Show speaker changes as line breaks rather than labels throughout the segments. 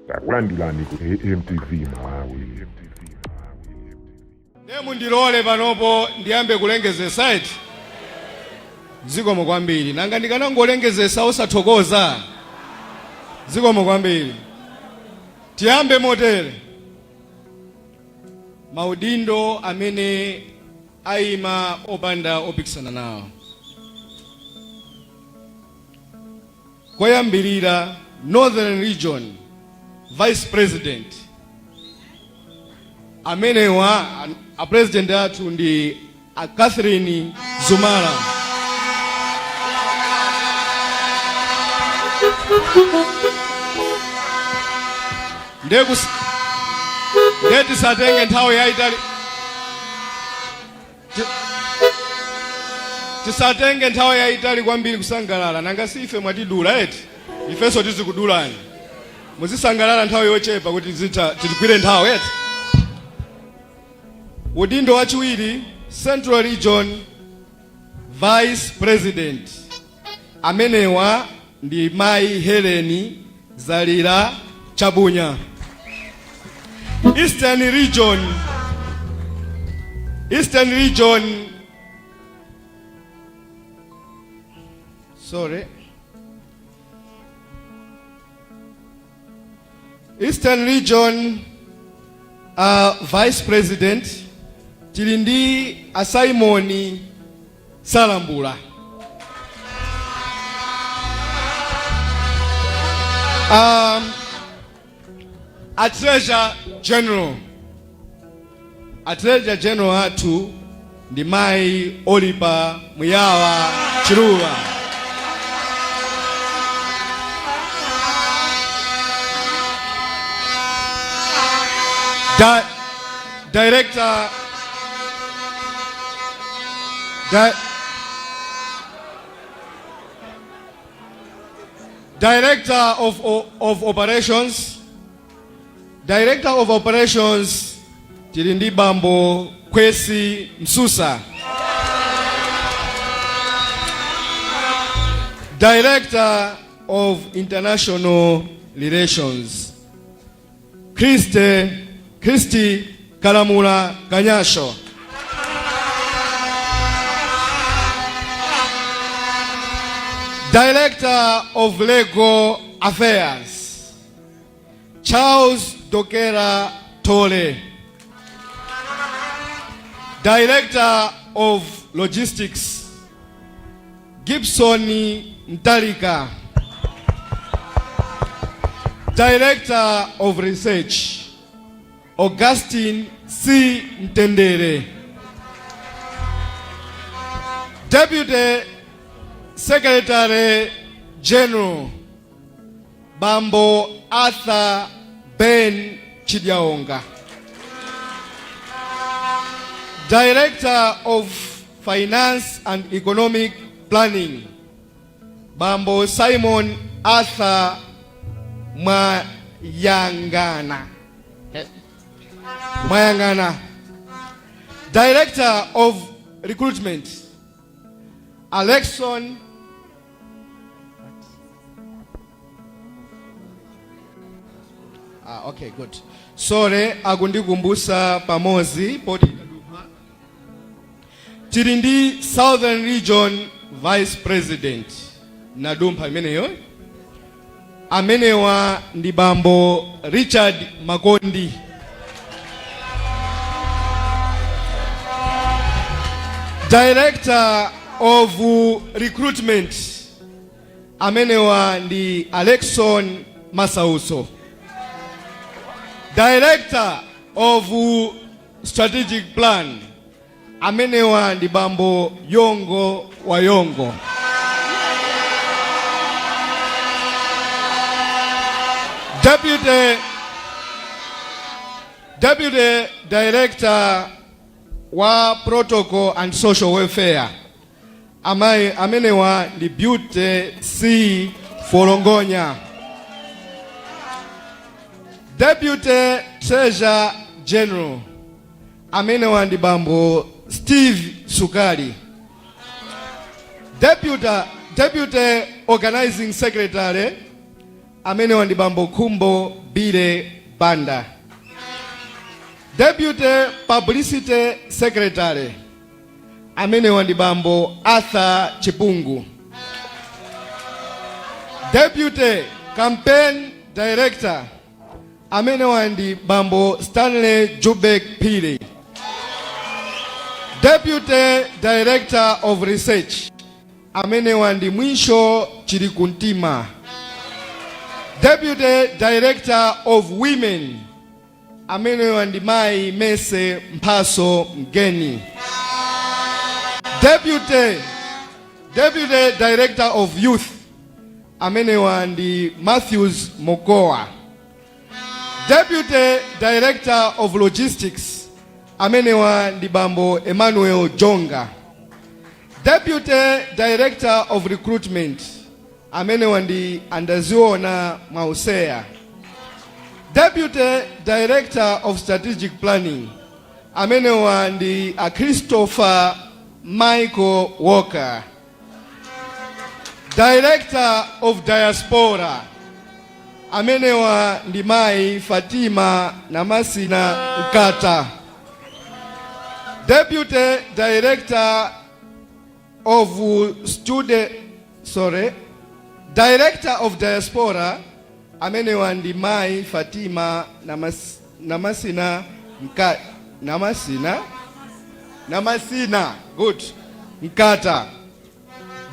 Takulandirani ku AMTV Malawi.
Ndiye mundilole panopo ndiyambe kulengezesa eti. Zikomo kwambiri. Nanga ndikanangolengezesa osathokoza? Zikomo kwambiri. Tiyambe motere. Maudindo amene ayima opanda opikisana nawo. Koyambirira, Northern Region Vice President amenewa a president athu ndi a Catherine Zumala. Ndiye tisatenge nthawi yayitali. Tisatenge nthawi yayitali kwambiri kusangalala. Nanga si ife mwatidula eti? Ifenso tizikudulani, muzisangalala nthawi yochepa kuti zitha tigwire nthawi eti. Udindo wachiwiri, Central Region Vice President, amenewa ndi Mayi Helen Zalira Chabunya. Eastern Region, sorry, Eastern Region Vice President tili ndi a Simon Salambula. A Treasurer General athu ndi Mayi Olipa Muyawa Chiluwa. Director Di Director of Operations, Director of Operations tili ndi Bambo Kwesi Msusa. Director of International Relations Christy Kalamula Kanyasho. Director of Legal Affairs Charles Dokera Tole. Director of Logistics Gibson Mtalika. Director of Research Augustine C. Mtendere. Deputy Secretary General Bambo Arthur Ben Chidyaonga. Director of Finance and Economic Planning Bambo Simon Arthur Mwayangana. Mwayangana. Director of Recruitment Alexon. Ah, okay, good. Sorry, akundikumbusa pamozi poti tili ndi Southern Region Vice President, nadumpha imeneyo. Amenewa ndi Bambo Richard Makondi. Director of Recruitment amenewa ndi Alexon Masauso. Director of Strategic Plan amenewa ndi Bambo Yongo wa Yongo. Deputy Director wa Protocol and Social Welfare amayi amenewa ndi Beauty C Folongonya. Deputy Treasurer General amenewa ndi Bambo Steve Sukali. Deputy Organizing Secretary amenewa ndi bambo Khumbo Bile Banda. Deputy Publicity Secretary, amenewa ndi bambo Arthur Chipungu. Deputy Campaign Director, amenewa ndi bambo Stanley Jubek Phiri. Deputy Director of Research, amenewa ndi Mwisho Chilikuntima. Deputy Director of Women, amenewa ndi mayi Mese Mphaso Mgeni. Deputy Director of Youth, amenewa ndi Matthews Mokoa. Deputy Director of Logistics, amenewa ndi bambo Emmanuel Jonga. Deputy Director of Recruitment, amenewa ndi Andaziona Mauseya. Deputy Director of Strategic Planning, amenewa ndi a Christopher Michael Walker. Director of Diaspora, amenewa ndi mayi Fatima Namasina Mkata. Deputy Director of Student, sorry, Director of Diaspora, amenewa ndi mayi Fatima Namasina Mka, Namasina Namasina, good, Mkata.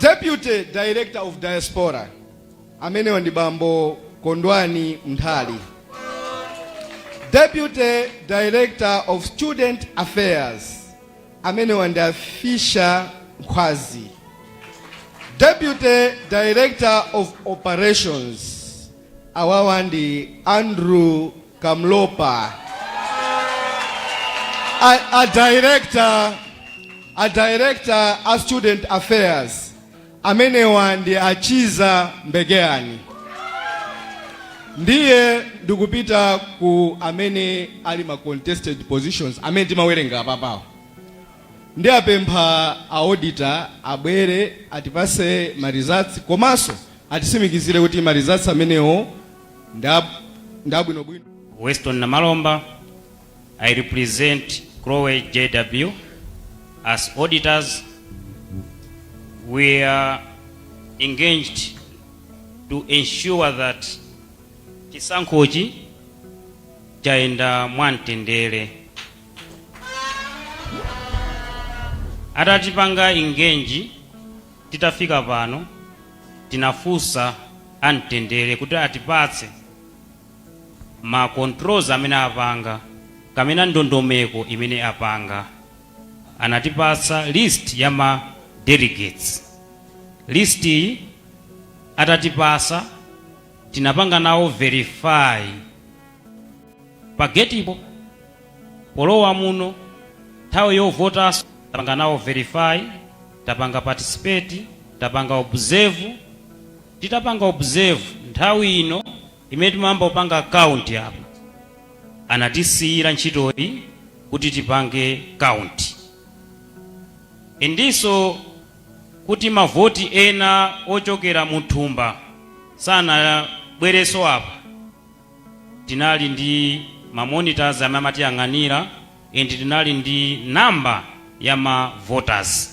Deputy Director of Diaspora, amenewa ndi bambo Kondwani Mthali. Deputy Director of Student Affairs, amenewa ndi Afisha Nkhwazi. Deputy Director of Operations, awawa ndi Andrew Kamlopa. A director a Student Affairs, amenewa ndi Achiza Mbekeani. Ndiye ndikupita ku amene ali ma contested positions amene timawerenga apapawo. Ndi apempha auditor abwere atipase ma results, komanso atisimikizire kuti ma results amenewo ndi abwinobwino.
Weston Namalomba. I represent Crowe JW. As auditors, we are engaged to ensure that chisankhochi chayenda mwamtendere. Atatipanga engage, titafika pano tinafunsa amtendere kuti atipatse ma controls amene apanga kamena ndondomeko imene apanga. Anatipatsa list ya ma delegates. List iyi atatipasa, tinapanga nawo verify pa getipo polowa muno. Nthawi yovotanso tapanga nawo verify, tapanga participate, tapanga observe. Titapanga observe, nthawi ino imene timayamba kupanga count apa, anatisiyira ntchitoyi kuti tipange count. Indiso kuti mavoti ena ochokera mu thumba sanabwereso apa, tinali ndi ma monitors amene amatiyang'anira and tinali ndi namba ya ma voters.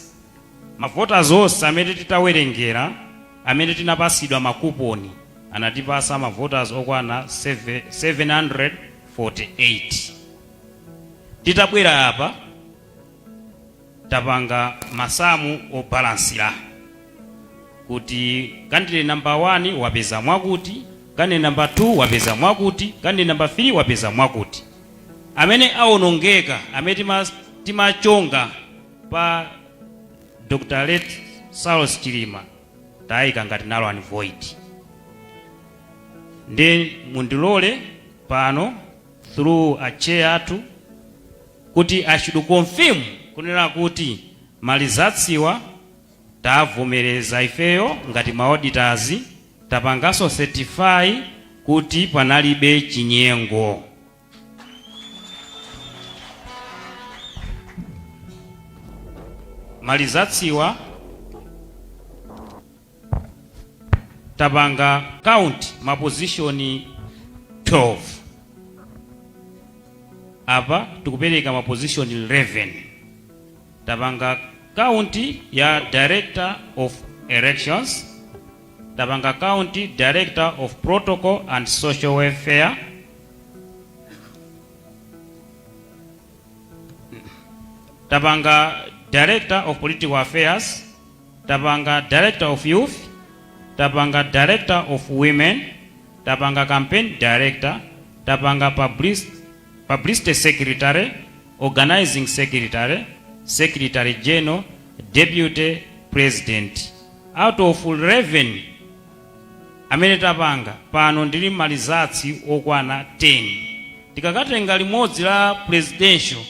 Ma voters onse amene titawerengera, amene tinapasidwa makuponi, anatipasa ma voters okwana 748. Titabwera apa tapanga masamu obalansira kuti candidate number 1 wapeza mwakuti, candidate number 2 wapeza mwakuti, candidate number 3 wapeza mwakuti. Amene awonongeka, amene timachonga pa Dr. late Saulos Chilima, tayika ngati null and void. Ndi mundilole pano through a chair athu kuti I should confirm kunena kuti ma resultsiwa tavomereza ifeyo ngati ma auditors, tapanganso certify kuti panalibe chinyengo. Ma resultsiwa Tapanga count ma position 12. Apa tikupereka ma position 11. Tapanga count ya Director of Elections, tapanga count Director of Protocol and Social Welfare, tapanga Director of Political Affairs, tapanga Director of Youth, tapanga Director of Women, tapanga Campaign Director, tapanga Publicity Secretary, Organizing Secretary, Secretary General, Deputy President. Out of 11 amene tapanga pano, ndili ma results okwana 10. Tikakatenga limodzi la presidential,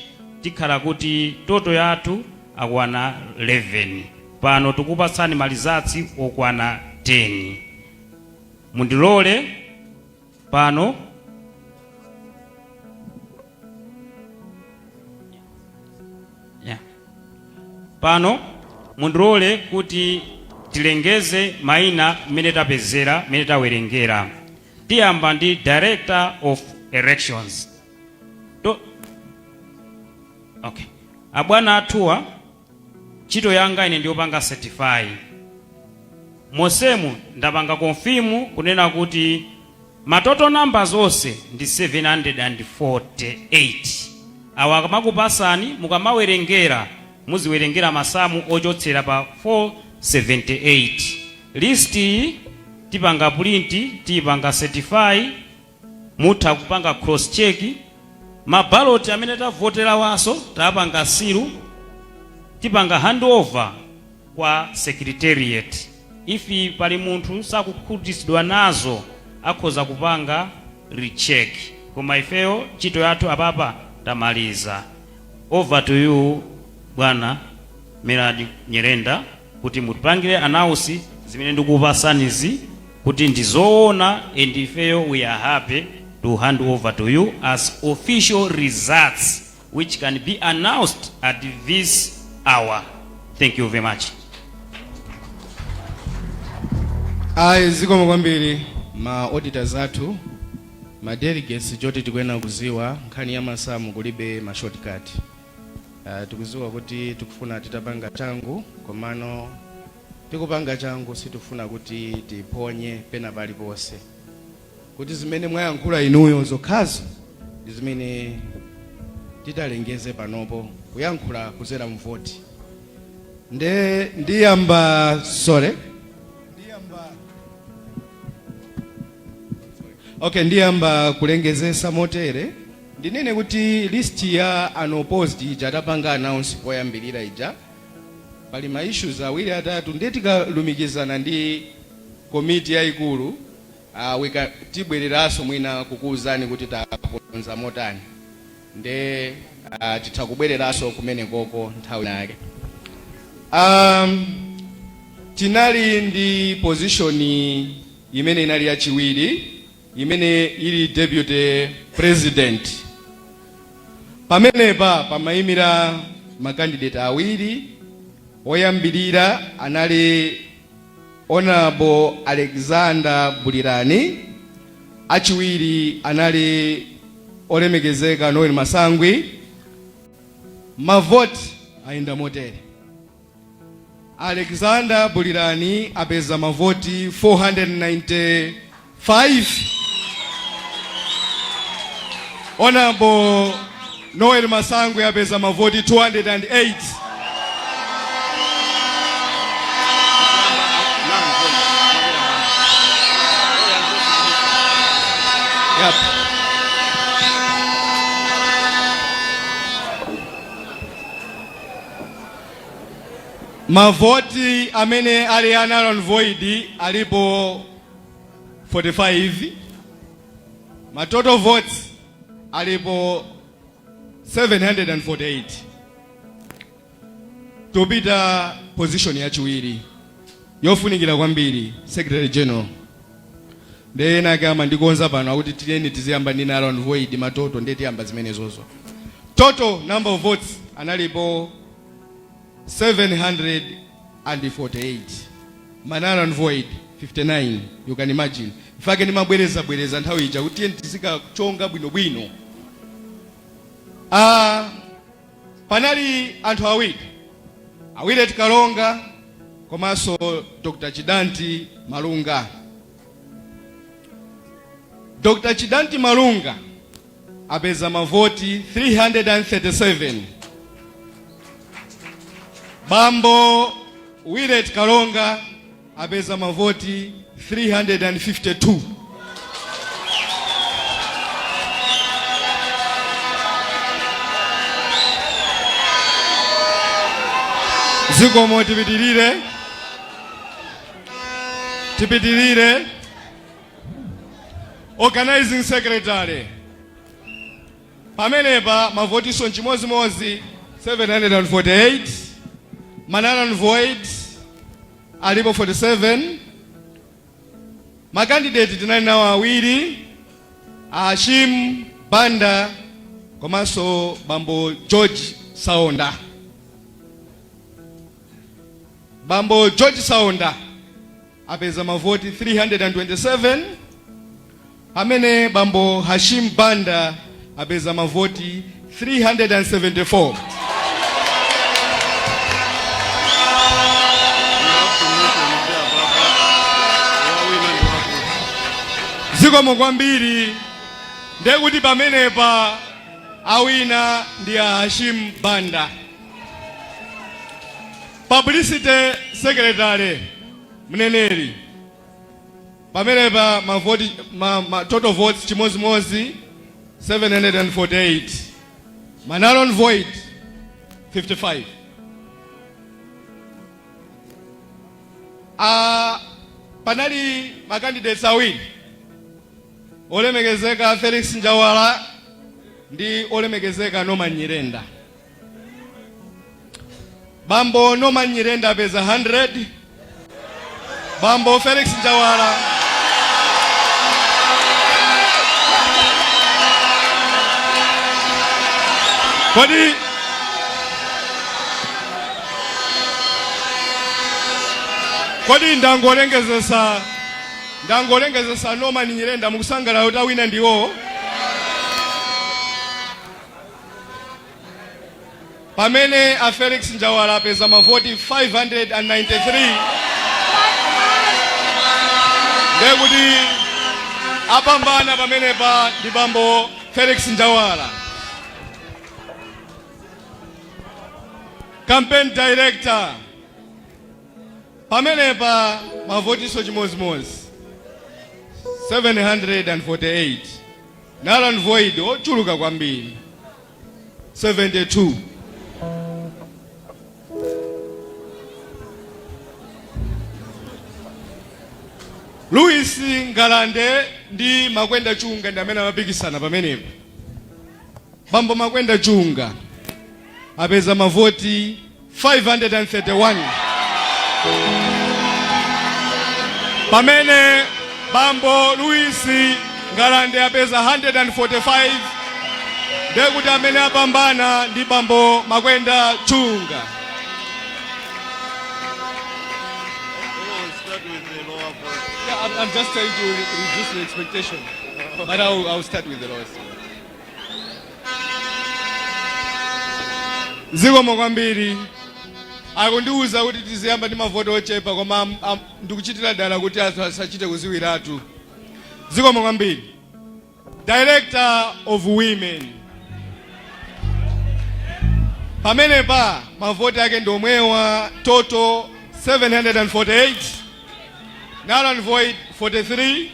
tikhala kuti total yathu akwana 11. Pano tikupatsani ma results okwana 10. Mundilole pano yeah. Pano mundilole kuti tilengeze mayina mmene tapezera, mmene tawerengera. Tiyamba ndi Director of Elections. Okay, abwana athuwa, ntchito yanga ine ndiyopanga certify. Mosemu ndapanga confirm kunena kuti ma total numbers onse ndi 748. Awa akamakupasani, mukamawerengera, muziwerengera masamu ochotsera pa 478. List iyi tipanga print, tiyipanga certify, mutha kupanga cross check. Mabaloti amene tavotera waso tapanga seal, tipanga handover kwa secretariat. If pali munthu sakukhutitsidwa nazo, akhoza kupanga recheck, koma ifeyo ntchito yathu apapa tamaliza. Over to you, bwana Merad Nyerenda, kuti mutipangire announce zimene ndikupasanizi kuti ndizoona, and ifeyo we are happy to hand over to you as official results which can be announced at this hour. Thank you very much.
Ayi, zikomo kwambiri ma auditors athu, ma delegates. Choti tikuyenera kuziwa, nkhani ya masamu kulibe ma shortcut. Tikuziwa kuti tikufuna titapanga changu, komano tikupanga changu sitifuna kuti tiponye pena paliponse, kuti zimene mwayankhula inuyo zokhazo ndi zimene titalengeze panopo, kuyankhula kuzera mvoti. Nde ndiyamba, sorry, ndiyamba, okay, ndiyamba kulengezesa motere. Ndinene kuti list ya unopposed ija tapanga announce poyambirira ija, pali ma issues awiri atatu, ndiye tikalumikizana ndi komiti yayikulu tibwereranso mwina kukuwuzani kuti takonza motani. Nde titha kubwereranso kumene koko nthawi yake. Tinali ndi position imene inali yachiwiri, imene ili deputy president. Pamenepa pamayimira ma candidate awiri. Oyambirira anali Honorable Alexander Bulirani, achiwiri anali olemekezeka Noel Masangwi. Mavoti ayenda motere: Alexander Bulirani apeza mavoti 495, Honorable Noel Masangwi apeza mavoti 208. Yep. Mavoti amene ali a null and void alipo 45. Ma total votes alipo 748. Tupita position yachiwiri yofunikira kwambiri, secretary general. Ndiye ena ake amandikonza pano akuti tiyeni tiziyamba ndi null and void, ma total. Ndiye tiyamba zimenezozo. Total number of votes analipo 748, ma null and void 59. You can imagine. Mfake ndimabwereza bwereza nthawi ija kuti tiye tizikachonga bwinobwino. Panali anthu awiri, a Willet Kalonga komanso Dr. Chidanti Malunga. Dr. Chidanti Malunga apeza mavoti 337, Bambo Willet Kalonga apeza mavoti 352. Zikomo. Tipitirire, tipitirire. Organizing secretary, pamenepa mavotiso nchimozimozi, 748, ma null and void alipo 47. Ma candidate tinali nawo awiri, Hashim Banda komanso Bambo George Saonda. Bambo George Saonda apeza mavoti 327, pamene Bambo Hashim Banda apeza mavoti 374.
You have to mention there, Baba. Wawina ndi wakuti.
Zikomo kwambiri. Ndekuti pamenepa awina ndi a Hashim Banda. Publicity secretary, mneneri, pamenepa mavoti total votes chimozimozi, 748, ma null and void 55. Panali ma candidates awiri, olemekezeka Felix Njawala ndi olemekezeka Norman Nyirenda. Bambo Norman Nyirenda apeza 100, Bambo Felix Njawala. Kodi ndangolengezesa Norman Nyirenda, mukusangalala kuti awina ndiwo? Pamene a Felix Njawala apeza mavoti 593, ndekuti apambana pamenepa ndi Bambo Felix Njawala. Campaign director, pamenepa mavotiso chimozimozi, 748, null and void ochuluka kwambiri, 72. Louis Ngalande ndi Makwenda Chunga ndi amene amapikisana pamenepo. Bambo Makwenda Chunga apeza mavoti 531, pamene Bambo Louis Ngalande apeza 145. Ndekuti amene apambana ndi Bambo Makwenda Chunga.
Oh, start with the lower vote.
Yeah, I'm just trying to reduce the expectation, but I'll start with the lowest. Zikomo kwambiri. Akundiwuza kuti tiziyamba ndi mavoti ochepa, koma ndikuchitira dala kuti anthu asachite kuziwiratu. Zikomo kwambiri. Director of Women, pamenepa mavoti ake ndi omwewa, total 748, null and void 43.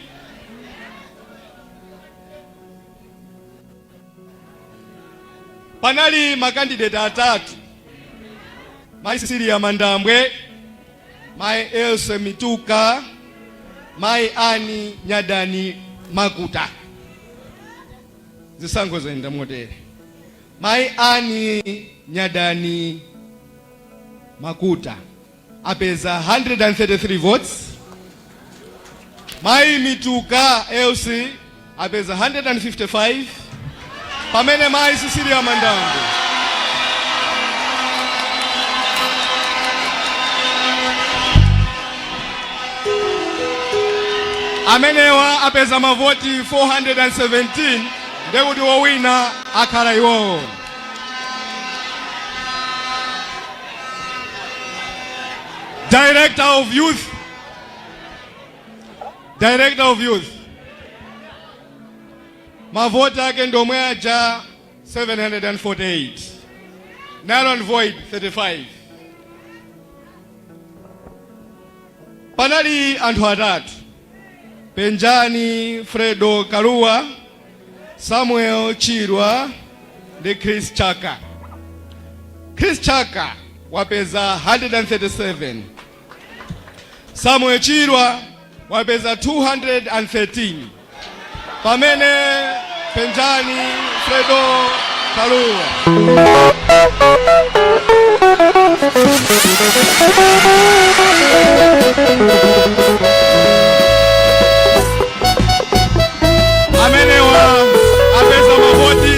Panali ma candidate atatu, Mai Cecilia Mandambwe, Mai Else Mituka, Mai Ani Nyadani Makuta. Zisankho zayenda motere: Mai Ani Nyadani Makuta apeza 133 votes, Mai Mituka Else apeza 155, pamene Mai Cecilia Mandambwe Amenewa apeza mavoti 417, ndekuti wowina akhala iwowo. Director of Youth, Director of Youth, mavoti ake ndomwe aja, 748, null and void 35. Panali anthu atatu: Penjani Fredo Kaluwa, Samuel Chirwa ndi Chris Chaka. Chris Chaka wapeza 137, Samuel Chirwa wapeza 213, pamene Penjani Fredo Kaluwa amenewa apeza mavoti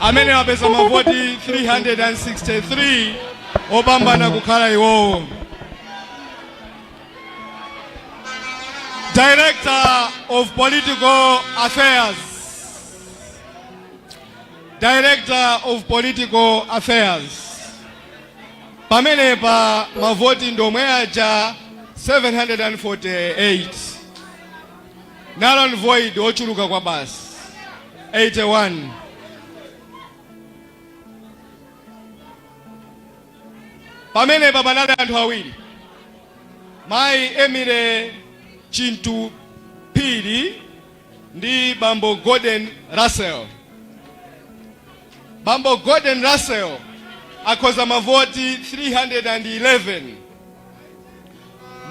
amene apeza mavoti 363, opambana kukhala iwowo. Director of Political Affairs, Director of Political Affairs, pamenepa mavoti ndomwe aja, 748, null and void ochuluka kwa basi, 81. Pamenepa panali anthu awiri, Mayi Emile Chintu Phiri ndi Bambo Gordon Russell. Bambo Gordon Russell akhoza mavoti 311,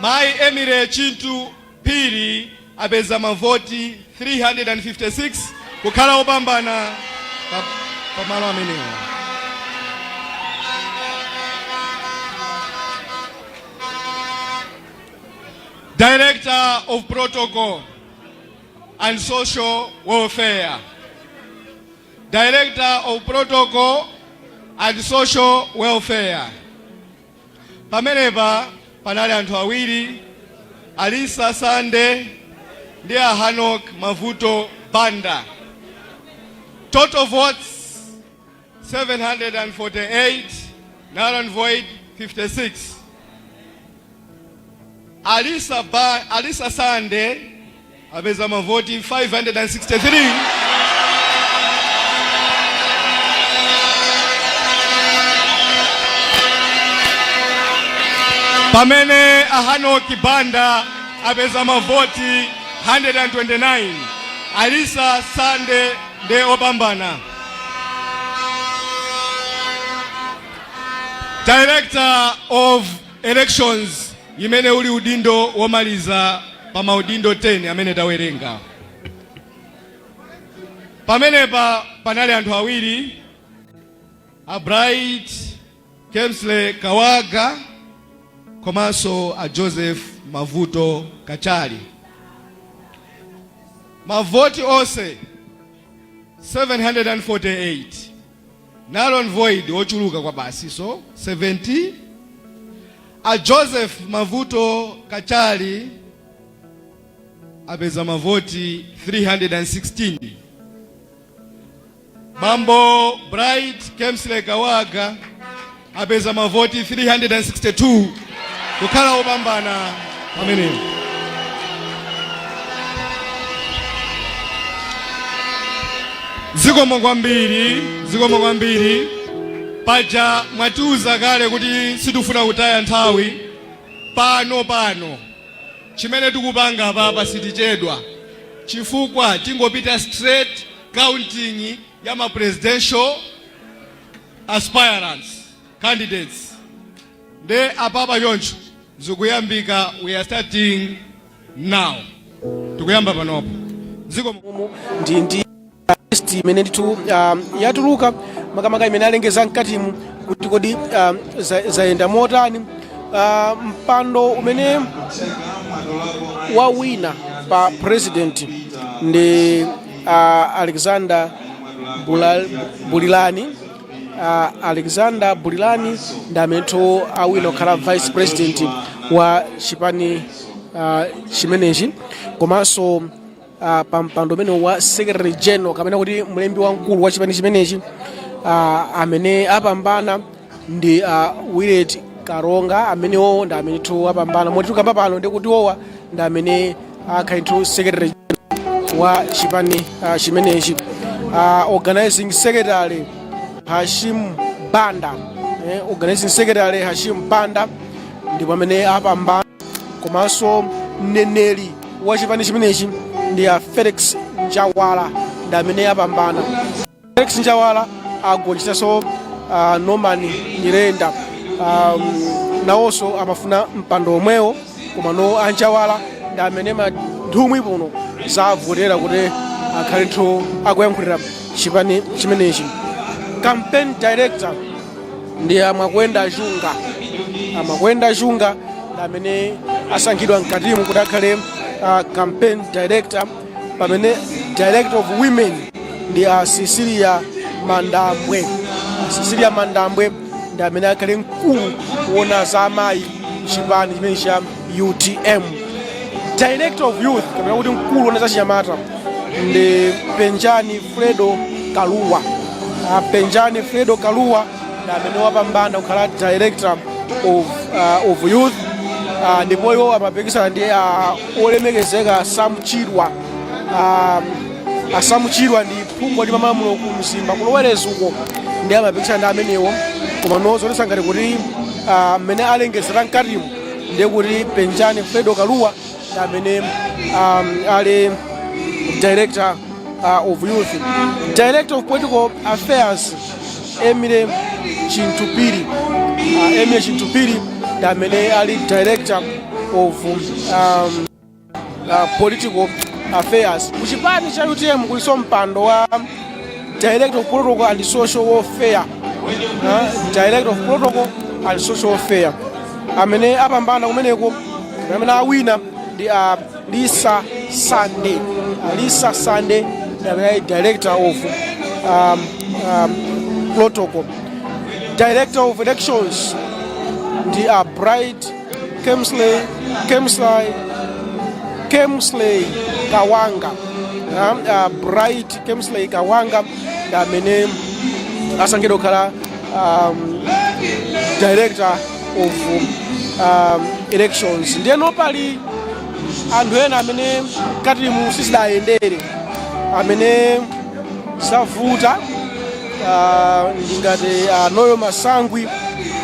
Mayi Emile Chintu Phiri apeza mavoti 356, kukhala opambana pamalo amenewa. Director of Protocol and Social Welfare, Director of Protocol and Social Welfare, pamenepa panali anthu awiri, Alisa Sande ndi a Hanok Mavuto Banda. Total votes 748, null and void 56. Alisa Sande apeza mavoti 563, pamene Ahanoki Banda apeza mavoti 129. Alisa Sande nde opambana. Director of Elections, imene uli udindo womaliza pa maudindo 10 amene tawerenga, pamenepa panali anthu awiri, a Bright Kemsley Kawaga komanso a Joseph Mavuto Kachali. Mavoti onse 748, null and void ochuluka kwa basi, so 70. A Joseph Mavuto Kachali apeza mavoti 316, Bambo Bright Kemsley Kawaga apeza mavoti 362, kukhala opambana pamenepo. Zikomo kwambiri, zikomo kwambiri. Paja mwatiuza kale kuti sitifuna kutaya nthawi pano. Pano chimene tikupanga papa, sitichedwa chifukwa tingopita straight counting ya ma presidential aspirants, candidates. Nde apapa choncho zikuyambika. We are starting now, tikuyamba panopo. Zikomo.
Ndi list imene ndithu yatuluka, makamaka imene alengeza mkatimu kuti kodi zayenda motani. Mpando umene wawina pa president ndi Alexander Bulilani. Alexander Bulirani ndi amenenso awina kukhala vice president wa chipani chimenechi. Komanso pa mpando umene wa secretary general, kapena kuti mlembi wamkulu wa chipani chimenechi, amene apambana ndi Willet Karonga. Amenewo ndi amene tu apambana, moti tikamba pano ndi kuti owa ndi amene akhali secretary general wa chipani chimenechi. Organizing secretary Hashim Banda, organizing secretary Hashim Banda ndi pamene apambana. Komanso mneneri wa chipani chimenechi ndi a Felix Njawala, ndi amene apambana. Felix Njawala agonjetsanso Norman Nyirenda. Nawonso amafuna mpando omwewo, koma no anjawala ndi amene nthumwi puno zavotera kuti akhale nthu akuyankhulira chipani chimenechi. Campaign director ndi Amakwenda Chunga. Amakwenda Chunga ndi amene asankhidwa mkatimu kuti akhale campaign director, pamene director of women ndi a Cecilia Mandambwe. Cecilia Mandambwe ndi amene akhale mkulu kuona za amayi mchipani chimene cha UTM. Director of youth, kapena kuti mkulu wona za chinyamata, ndi Penjani Fredo Kaluwa. Penjani Fredo Kaluwa ndi amene wapambana kukhala director of youth, ndipo iwo amapikisana ndi olemekezeka Sam Chirwa. Sam Chirwa ndi phungu wa malamulo ku Mzimba kulowereza uko, ndi amapikisana ndi amenewo. Koma nozonetsa ngati kuti mmene alengezera mkatimu, ndiye kuti Penjani Fredo Kaluwa ndi amene ali director of youth. Director of political affairs, Emile Chintupiri. Emile Chintupiri ndi amene ali director of political affairs. Kuchipani cha UTM kuliso mpando wa director of protocol and social welfare. Director of protocol and social welfare, amene apambana kumeneko, amene awina ndi Lisa Sande. Lisa Sande ndi amene ali director of protocol. Director of elections ndi Bright Kemsley Kawanga. Bright Kemsley Kawanga ndi amene asankhidwa kukhala director of elections. Ndiyeno pali anthu ena amene mkatimu sizidayendere, amene zavuta, ndingati Noyo Masangwi,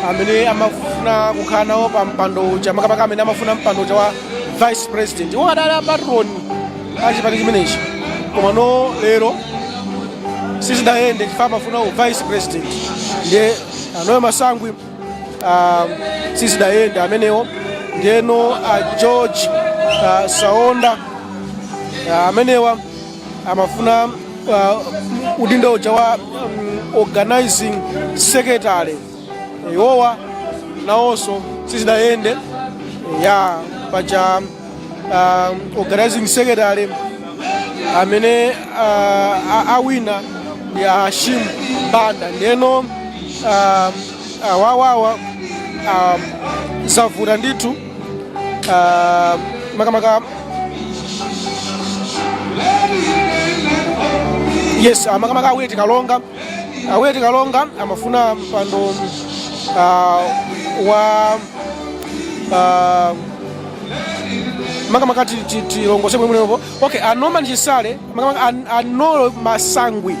amene amafuna kukhala nawo pa mpando uja, makamaka amene amafuna mpando uja wa vice president. Iwo adali apatroni achipani chimenechi, koma no lero sizidayende chifukwa amafuna u vice president. Ndiye Anoyo Masangwi sizidayende amenewo. Ndiyeno George Saonda, amenewa amafuna udindo uja wa organizing secretary. Iwowa nawonso sizidayende. Ya paja organizing secretary amene awina ndi Hashim Banda. Ndiyeno awawawa zavuta ndithu, makamaka, yes, makamaka awiri Tikalonga. Awiri Tikalonga amafuna mpando wa makamaka tilongose bwinobwinopo. Okay, a Norman Chisale, makamaka anolo Masangwi.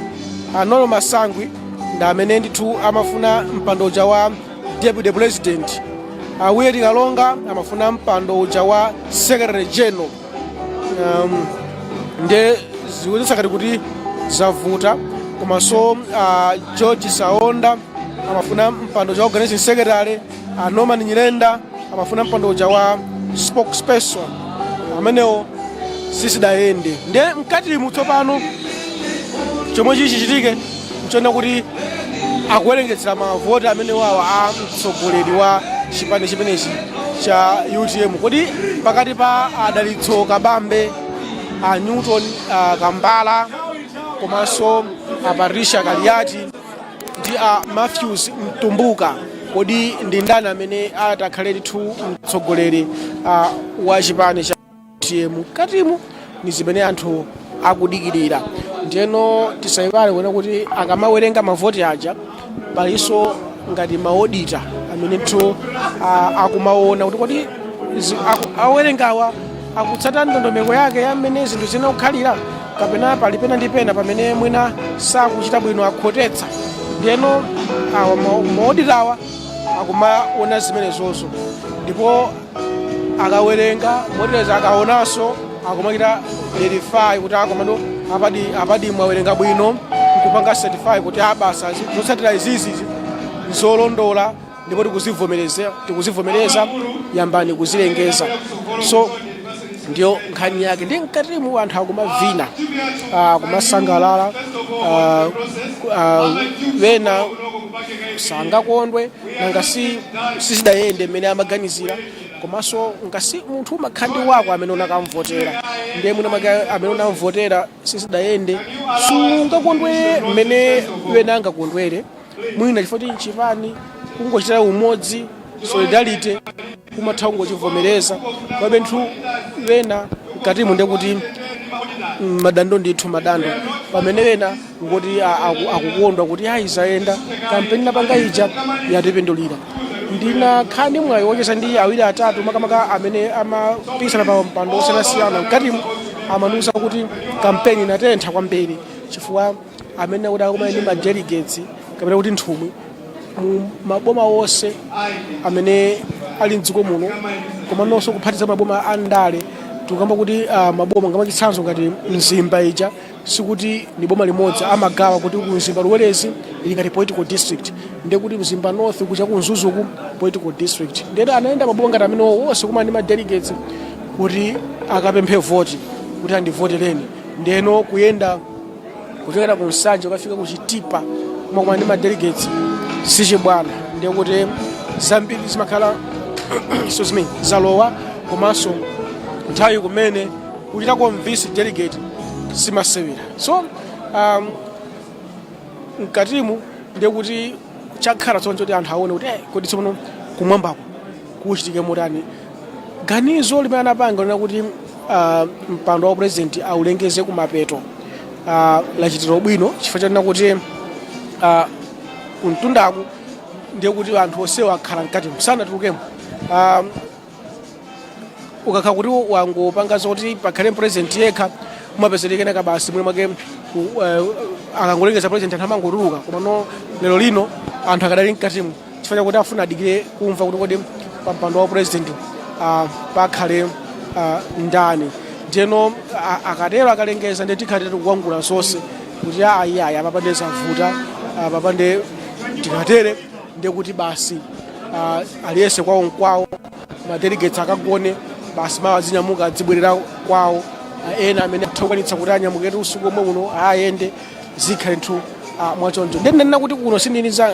Anolo Masangwi ndi amene ndithu amafuna mpando uja wa deputy president. Awiri Tikalonga amafuna mpando uja wa secretary general. Nde zikuonetsa ngati kuti zavuta. Komanso George Saonda amafuna mpando uja wa organizing secretary. Norman Nyirenda amafuna mpando uja wa spokesperson. Amenewo sisidayende. Ndiye mkatimu tsopano chomwe chichitike nchona kuti akuwerengetsera mavoti amene wawa a mtsogoleri wa chipani chimenechi cha UTM. Kodi pakati pa Adalitso Kabambe, a Newton Kambala, komanso a Patricia Kaliati ndi ndi a Matthews Mtumbuka. Kodi ndi ndani amene atakhale ndithu mtsogoleri wa chipani cha UTM mkatimu? Ni zimene anthu akudikirira. Ndiyeno tisayiwale kuona kuti akamawerenga mavoti aja, palinso ngati ma auditor amene ndithu akumaona kuti kodi awerengawa akutsata ndondomeko yake ya mmene zinthu zina kukhalira, kapena pali pena ndi pena pamene mwina sakuchita bwino, akhotetsa. Ndiyeno awa ma auditor awa akumaona zimenezozo, ndipo akawerenga motereza, akaonanso, akumachita verify kuti akomano apadi mwawerenga bwino, nkupanga certify kuti abasa zotsatira izizi nzolondola ndipo tikuzivomereza, yambani kuzilengeza. So ndiyo nkhani yake. Ndi mkatimu anthu akumavina, akumasangalala, wena sangakondwe, nanga si sizidayende mmene amaganizira. Komanso ngasi munthu umakhala ndi wako amene unakamvotera, ndiye mwina mwake amene unamvotera sizidayende, sungakondwere mmene wena angakondwere mwina, chifukwa kuti mchipani kungochitira umodzi, solidarity, kumatha kungochivomereza. Komabe nthu wena mkatimu ndiye kuti madando ndithu madando, pamene wena ngoti akukondwa kuti ayi, zayenda, kampeni napanga ija yatipindulira. Ndinakhala ndi mwayi wocheza ndi awiri atatu, makamaka amene amapikisana pa mpando osiyanasiyana mkatimu. Amanuza kuti kampeni inatentha kwambiri, chifukwa amene kuti akumana ndi ma delegates kapena kuti nthumwi mu maboma wonse amene ali mdziko muno, komanso kuphatiza maboma a ndale. Tikukamba kuti maboma ngamachitsanzo ngati Mzimba ija, sikuti ni boma limodzi, amagawa kuti ku Mzimba Luwelezi ili ngati political district, ndiye kuti Mzimba North kucha ku Mzuzuku political district. Ndiye anayenda maboma ngati amene wonse kumana ndi ma delegates kuti akapemphe voti, kuti andivotereni. Ndiyeno kuyenda kuchokera ku Nsanje ukafika ku Chitipa kumakumana ndi ma delegates sichibwana. Ndiye kuti zambiri zimakhala so zimene zalowa, komanso nthawi kumene kuchita convince delegate simasewera. So mkatimu ndiye kuti chakhala tsopano choti anthu aone kuti kodi tsopano kumwambako kuchitike motani? Ganizo limene anapanga lina kuti mpando wa president aulengeze kumapeto lachitiro bwino, chifukwa chanena kuti kumtundaku ndiye kuti anthu onsewo akhala mkatimu, sanatulukemo. Ukakhala kuti wangopanga zoti pakhale president yekha, umapezeka basi mwina mwake akangolengeza president anthu amangotuluka. Koma no, lero lino anthu akadali mkatimu chifukwa chakuti afuna adikire kumva kuti kodi pa mpando wa president pakhale ndani. Ndiyeno akatero, akalengeza, ndiye tikhale tikukwangula zonse kuti ayi ayi, apapande zavuta, apapande tikatere ndiye kuti basi, aliyense kwawo nkwawo, ma delegates akagone basi, mawa azinyamuka adzibwerera kwawo. Ena amene atha kukwanitsa kuti anyamuke usiku omwe uno ayende, zikhale nthu mwachoncho. Ndiye ndinena kuti kuno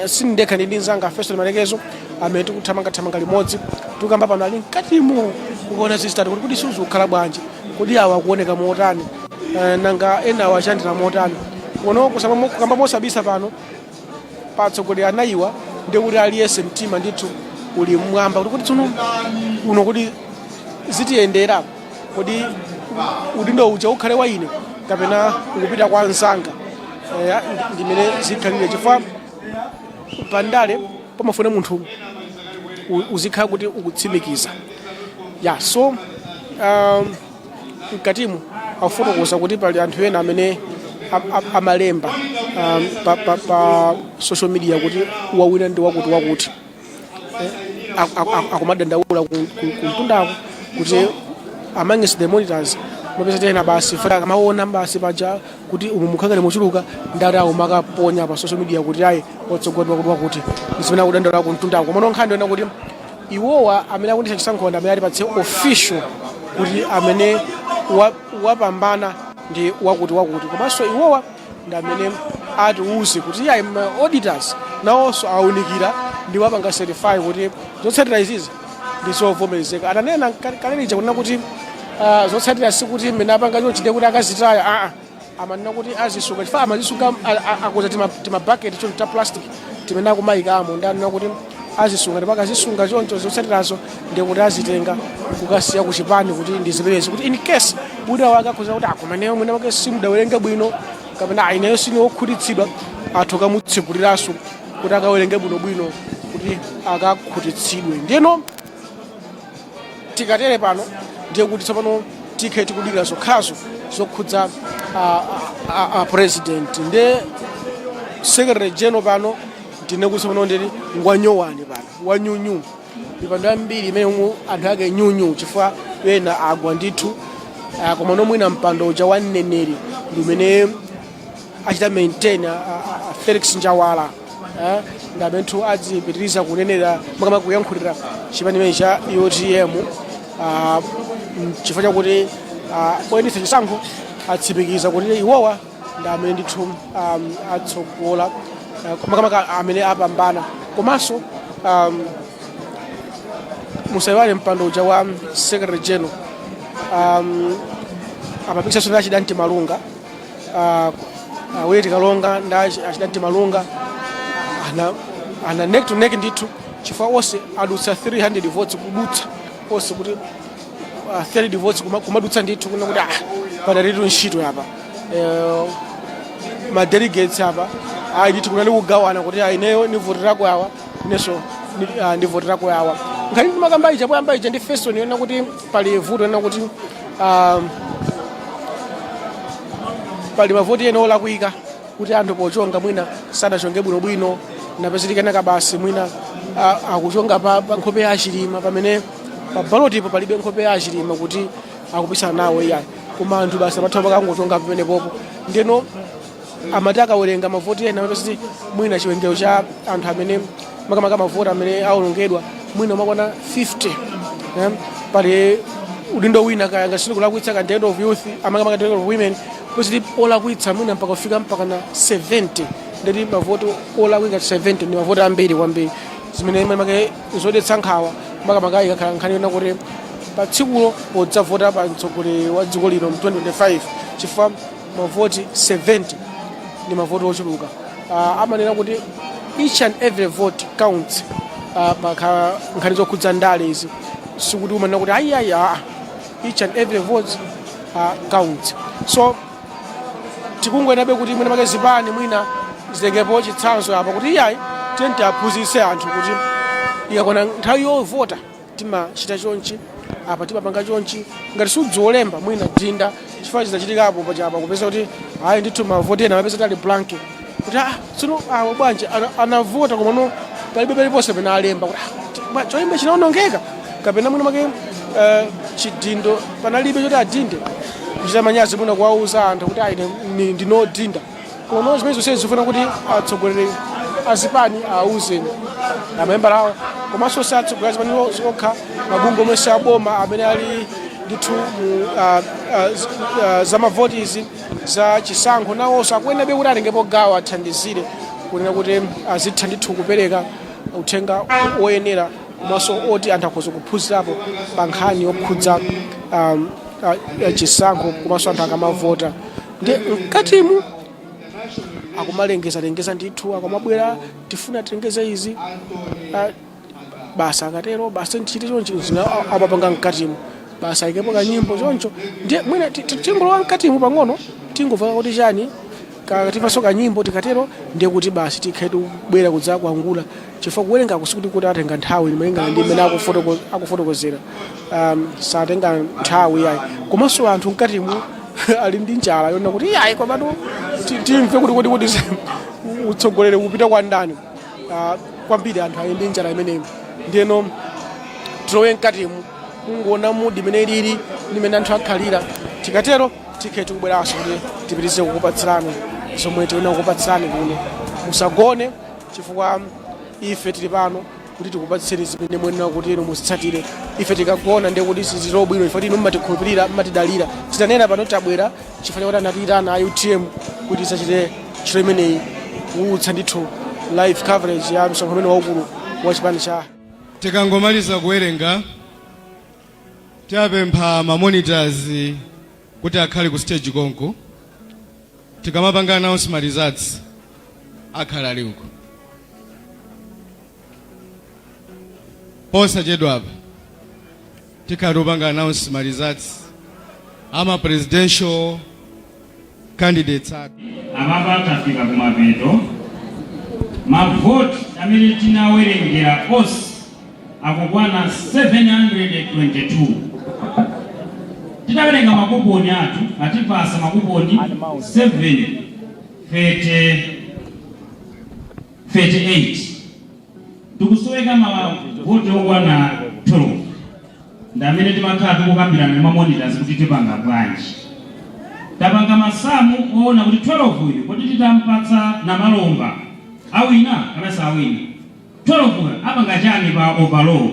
sindekha, ndili ndi mzanga Feston Malekezo amene tikuthamangathamanga limodzi. Tikukamba pano ali mkatimo kukaona zizitatu kuti kuti suzikukhala bwanji, kodi awa akuoneka motani, nanga ena awa achandira motani. Kuno kukamba mosabisa pano patsogoleri anayiwa, ndiye kuti aliyense mtima ndithu uli mmwamba kuti tsono kuno kuti zitiyendera, kodi udindo uja ukhale wa ine kapena ukupita kwa anzanga? Ndimene zikhalire, chifukwa pandale pamafuna munthu uzikhala kuti ukutsimikiza ya. So mkatimu akufotokoza kuti pali anthu ena amene amalemba pa social media kuti wawina ndi wakuti wakuti. Akumadandaula kumtundako kuti amongst the monitors mapesa tena basi fata akamaona basi paja kuti umu mukhangale muchuluka ndati awo makaponya pa social media kuti ayi, watsogolo wakuti wakuti. Zimene akudandaula kumtundako. Komano nkhani ndiona kuti iwowa amene akundisa chisankho ndi amene atipatse official kuti amene wapambana ndi wakuti wakuti, komanso iwowa ndi amene atiuze kuti ayi, ma auditors nawonso awunikira ndi wapanga certify kuti zotsatira izizi ndi zovomerezeka. Atanena kalelija kunena kuti zotsatira sikuti mmene apanga chonchi ndiye kuti akazitaya, aa. Amanena kuti azisunga chifukwa amazisunga akonza timabaketi choncho ta plastic timene akumayikamo, ndi anena kuti azisunga ndipo akazisunga choncho, zotsatirazo ndiye kuti azitenga kukasiya kuchipani kuti ndi zimenezi, kuti in case wina wake akhoza kuti akomaneyo mwina wake simudawerenge bwino kapena ineyo sini wokhutitsidwa, athu kamutseguliraso kuti akawerenge bwinobwino kuti akakhutitsidwe. Ndiyeno tikatere pano, ndiye kuti tsopano tikhe tikudikira zokhazo zokhudza a president ndi secretary general. Pano ndine kuti tsopano ndili ngwanyowani pano wanyunyu, mipando yambiri imene omwe anthu ake nyunyu, chifukwa ena agwa ndithu. Koma nomwina mpando uja wa mneneri ndi umene achita maintain a Felix Njawala, ndi amene adzipitiriza kunenera, makama kuyankhulira chipani chimene cha UTM, chifukwa chakuti oyendetsa chisankho atsimikiza kuti iwowa ndi amene ndithu atsogola, makamaka amene apambana. Komanso musayiwale mpando uja wa secretary general amapikisanso ndi Achidanti Malunga, Willet Kalonga ndi Achidanti Malunga ana neck to neck ndithu, chifukwa onse adutsa 300 votes, kudutsa onse kuti 300 votes kumadutsa ndithu, kuna kuti padalitu ntchito apa. Ma delegates apa ayi ndithu kunali kugawana kuti ineyo ndivoterako awa, inenso ndivoterako awa. Nkhani ndimakamba ija poyamba ija ndi Feston yona kuti pali vuto yona kuti pali mavoti ena olakwika, kuti anthu pochonga mwina sadachonge bwinobwino, napezekana basi mwina akuchonga pa nkhope ya Achilima pamene pa balotipo palibe nkhope ya Achilima kuti akupikisana nawo, iyayi, koma anthu basi amatha pakangochonga pamenepopo. Ndeno amati akawerenga mavoti ena amapeza mwina chiwerengero cha anthu amene makamaka mavoti amene awonongedwa mwina umakwana 50, eh? Pali udindo wina kaya ngasini kulakwitsa ka director of youth, amakamaka director of women, kuti olakwitsa mwina mpaka kufika mpaka na 70. Ndeti mavoti olakwika 70 ndi mavoti ambiri kwambiri, zimene make zodetsa nkhawa, makamaka ikakhala nkhani yona kuti pa tsikulo podzavota pa mtsogoleri wa dziko lino mu 2025, chifukwa mavoti 70 ndi mavoti ochuluka. Amanena kuti each and every vote counts pa nkhani zokhudza ndale izi. Sikuti umanena kuti ayi ayi, each and every vote counts. So tikungoyenabe kuti mwina make zipani mwina zitengepo chitsanzo apa kuti iyayi, tiye tiaphunzitse anthu kuti ikakwana nthawi yovota timachita chonchi, apa timapanga chonchi. Ngati sudziwolemba mwina dinda, chifukwa chizachitikapo pachapa kupeza kuti ayi ndithu mavoti ena amapeza ali blank, kuti tsono awo bwanji anavota komano palibe paliponse pene alemba, kuti cholemba chinaonongeka kapena mwina make chidindo panalibe choti adinde, kuchita manyazi mwina kuwauza anthu kuti ayi, ndinodinda. Koma zimene zonse zifuna kuti atsogoleri azipani auze amembala awo, komanso si atsogoleri azipani okha, mabungwe omwe si aboma amene ali ndithu mu za mavoti izi za chisankho, nawonso akuyenabe kuti atengepo gawo, athandizire kunena kuti azitha ndithu kupereka uthenga woyenera komanso oti anthu akhoza kuphunzirapo pa nkhani yokhudza chisankho komanso anthu akamavota. Ndi mkatimu akumalengeza lengeza ndithu, akamabwera tifuna tilengeze izi, basa akatero basa tichite chonchi, zina amapanga mkatimu, basa ayikepo kanyimbo choncho. Ndiye mwina tingolowa mkatimu pang'ono, tingomva kuti chani, katimvanso kanyimbo. Tikatero ndiye kuti basi tikhe tikubwera kudza kuangula, chifukwa kuwerenga sikuti kuti atenga nthawi malingana ndi mmene akufotokozera, satenga nthawi yayi. Komanso anthu mkatimu ali ndi njala yona kuti iyayi, komatu timve kuti utsogoleri kupita kwa ndani. Kwambiri anthu ali ndi njala imeneyo. Ndiyeno tilowe mkatimu kungoona mood imene ilili ndi imene anthu akhalira. Tikatero tikhe tikubweranso kuti tipitirize kukupatsirani zomwe tiona kukupatsirani kuno. Musagone, chifukwa ife tili pano kuti tikupatseni zimene muyenera kuti inu muzitsatire. Ife tikagona ndiye kuti sizilo bwino. Ife inu mmatikhulupirira, mmatidalira. Titanena pano tabwera chifukwa chakuti anatiyitana a UTM kuti tisachite ntchito imeneyi, kuwulutsa ndithu live coverage ya msonkhano umene waukulu wa chipani cha
Tikangomaliza kuwerenga, tiapempha ma monitors kuti akhale ku stage konko. Tikamapanga announce ma results akhala ali uko. Posachedwa apa tikhala tikupanga announce ma results ama presidential candidates athu.
Apapa tafika kumapeto. Mavoti amene tinawerengera onse akukwana 722. Titawerenga makuponi athu, atipasa makuponi 738. Tikusoweka mavoti okwana 12, ndi amene timakhala tikukambirana ndi mamonitors kuti tipanga bwanji. Tapanga masamu oona kuti 12 uyu, kuti titampatsa Namalomba awina kapena sawina, 12 uyu apanga chani pa overall.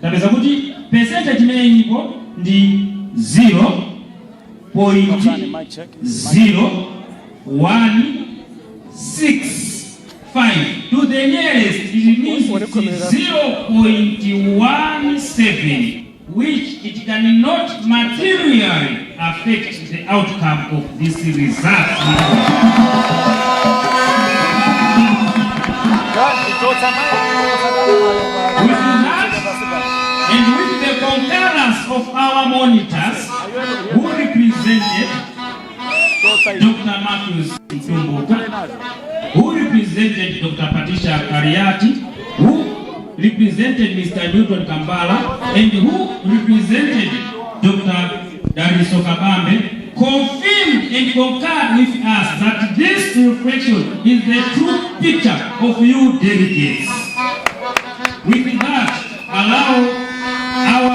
Tapeza kuti percentage imene ilipo ndi 0.0165. To the nearest, it means 0.17, which it cannot materially affect the outcome of this result. With that, and with the concurrence of our monitors who represented Dr. Matthews Mtumbuka, who represented Dr. Patricia Kaliati, who represented Mr. Newton Kambala, and who represented Dr. Dalitso Kabambe, confirmed and concurred with us that this reflection is the true picture of you delegates. With that, allow our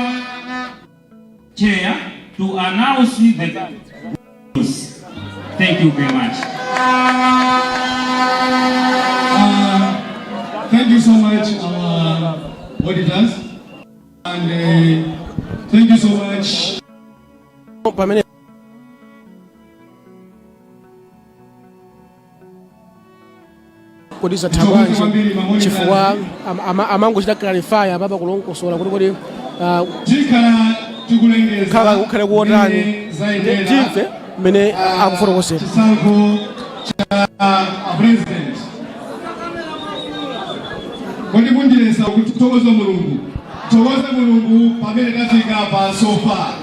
chair to announce the news. Thank you very much.
Thank you so much, our auditors, and thank you so much.
Pamene kodi zatha bwanji? Chifukwa amangochita clarify apapa, kulongosola kuti kodi
Tikhala tikulengeza
khala kukhale kuotani.
mmene zayendera,
Timve mmene akufotokozera.
chisankho cha president. Kodi mundilesa kuti thokoze Mulungu? Thokoze Mulungu pamene tafika pa so far,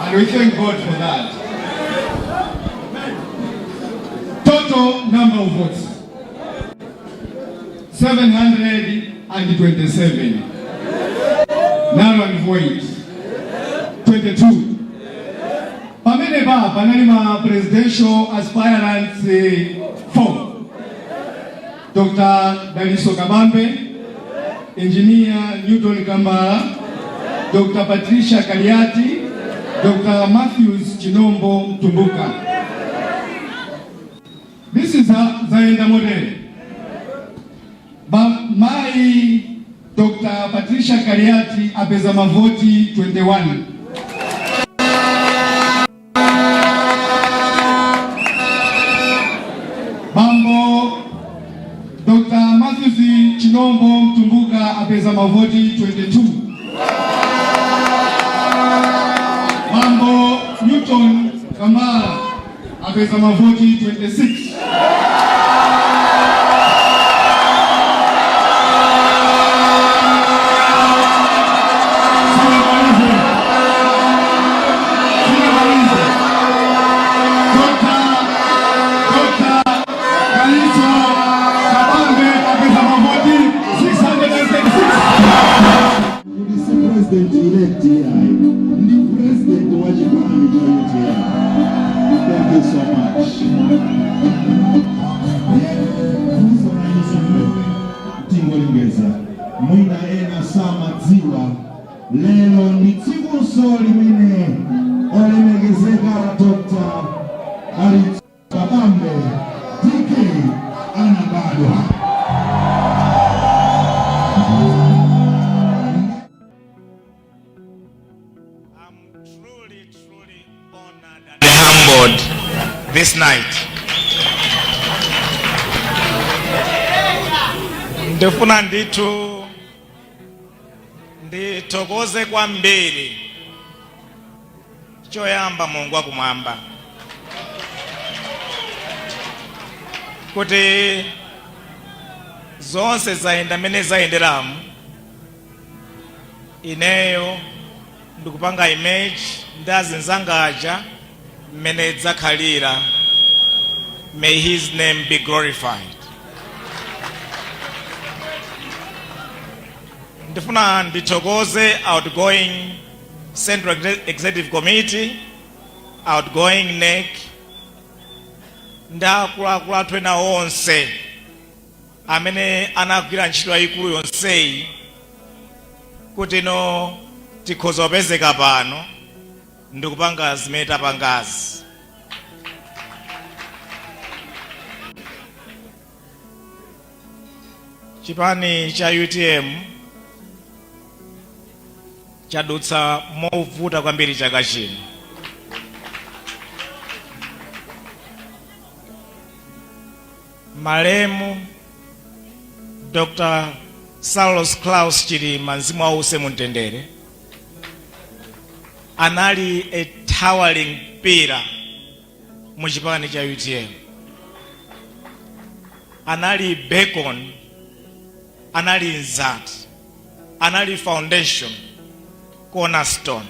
and we thank God for that. Total number of votes, 727. Null and void, 22. Pamene pa panali ma presidential aspirants 4: Dr. Dalitso Kabambe, Engineer Newton Kambala, Dr. Patricia Kaliati, Dr. Matthews Chinombo Mtumbuka. This is a zaenda model. Ba mai Dr. Patricia Kaliati apeza mavoti 21. Bambo Dr. Matthews Chinombo Mtumbuka apeza mavoti 22. Bambo Newton Kambala apeza mavoti 26. Sinamalize. Sinamalize. Dr. Dalitso Kabambe apeza mavoti 636.
Kuti si president elect yayi, ndi president wa chipani cha UTM. Thank you so much. Funso tingolengeza, mwina ena samadziwa, lero ndi tsikunso limene olemekezeka Dr. Dalitso Kabambe DK anabadwa.
I'm truly, truly honored and humbled this night. Ndifuna ndithu ndithokoze kwambiri, choyamba Mulungu wakumwamba. Kuti zonse zayenda mmene zayenderamu, ineyo ndikupanga image ndi azinzanga aja mmene dzakhalira. May his name be glorified. Ndifuna ndithokoze outgoing Central Executive Committee, outgoing NEC ndi akuluakulu athu ena onse amene anagwira ntchito yayikulu yonseyi kuti no tikhoza kupezeka pano ndikupanga zimene tapangazi. Chipani cha UTM chadutsa movuta kwambiri chaka chino. Malemu Dr. Saulos Klaus Chilima, mzimu wawo uuse mumtendere, anali a towering pillar mu chipani cha UTM, anali beacon, anali mzati, anali foundation, cornerstone.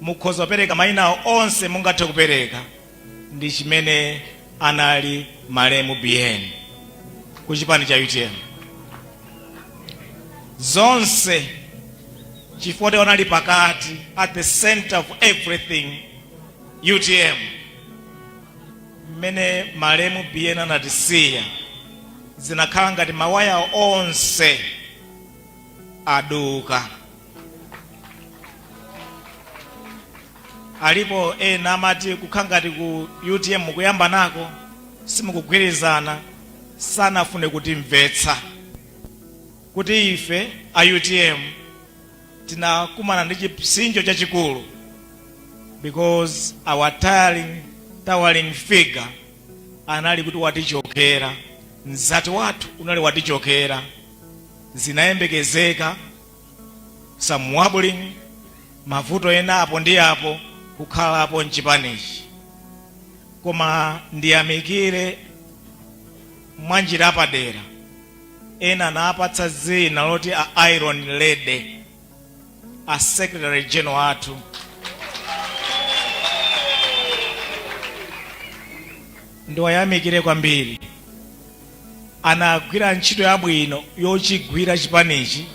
Mukhoza kupereka mayina onse mungathe kupereka, ndi chimene anali malemu Biyeni ku chipani cha UTM. Zonse chifukwa kuti anali pakati, at the center of everything UTM. Mmene malemu Biyeni anatisiya, zinakhala ngati mawaya onse aduka. Alipo ena amati kukhala ngati ku UTM mukuyamba nako, simukugwirizana. Sanafune kutimvetsa kuti ife a UTM tinakumana ndi chipsinjo chachikulu because our towering figure anali kuti watichokera, mzati wathu unali watichokera. Zinayembekezeka some wobbling, mavuto ena apo ndi apo kukhalapo mchipanichi, koma ndiyamikire mwanjira apadera ena anapatsa dzina loti a Iron Lady, a Secretary General athu. Ndiwayamikire kwambiri, anagwira ntchito yabwino yochigwira chipanichi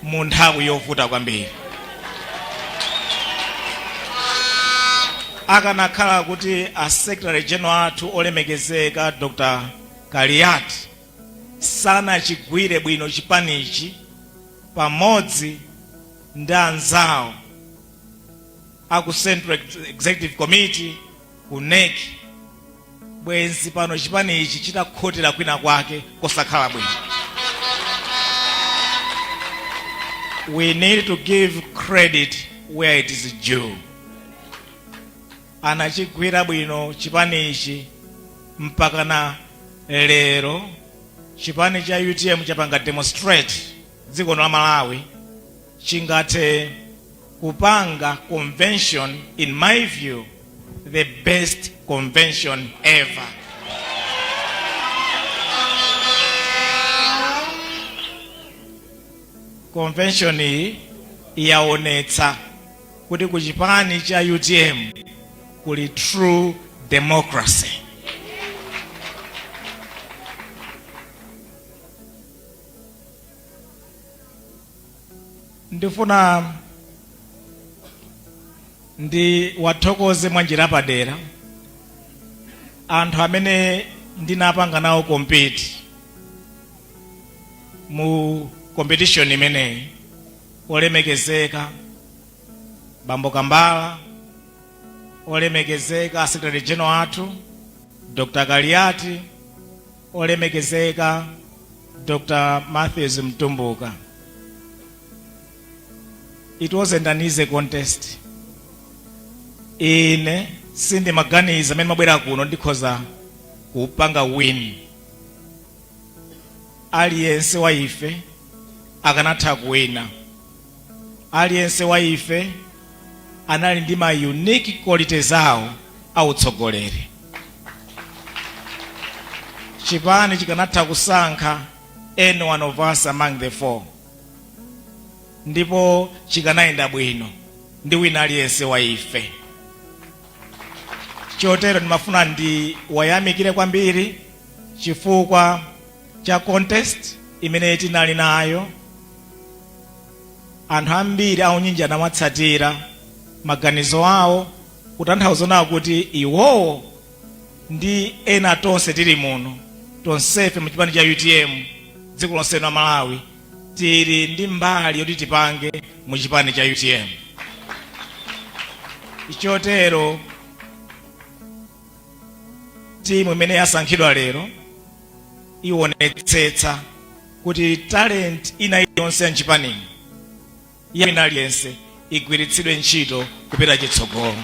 mu nthawi yovuta kwambiri. Akanakhala kuti a Secretary General athu olemekezeka Dr. Kaliati sanachigwire bwino chipanichi pamodzi ndi anzawo aku Central Executive Committee, ku NEC, bwenzi pano chipanichi chitakhotera kwina kwake kosakhala bwino. We need to give credit where it is due. Anachigwira bwino chipanichi mpaka na lero. Chipani cha UTM chapanga demonstrate dziko la Malawi chingathe kupanga convention, in my view the best convention ever. Convention iyi yaonetsa kuti ku chipani cha UTM kuli true democracy. Ndifuna ndi wathokoze mwanjira padera anthu amene ndinapanga nawo compete mu competition imeneyi: olemekezeka Bambo Kambala, olemekezeka Secretary General athu Dr. Kaliati, olemekezeka Dr. Matthews Mtumbuka. It wasn't an easy contest. Ine sindimaganiza amene mabwera kuno ndikhoza kupanga win. Aliyense wa ife akanatha kuwina. Aliyense wa ife anali ndi ma unique qualities awo autsogoleri. Chipani chikanatha kusankha any one of us among the four, ndipo chikanayenda bwino ndi wina aliyense wa ife. Chotero ndimafuna ndiwayamikire kwambiri chifukwa cha contest imene tinali nayo. Anthu ambiri aunyinji anamatsatira maganizo awo, kutanthauza nawo kuti iwowo ndi ena tonse tili muno, tonsefe mu chipani cha UTM, dziko lonse la Malawi, tili ndi mbali yoti tipange mu chipani cha UTM. Chotero timu imene yasankhidwa lero ionetsetsa kuti talent ina iliyonse ya mchipanimu, ya wina aliyense, igwiritsidwe ntchito kupita chitsogolo.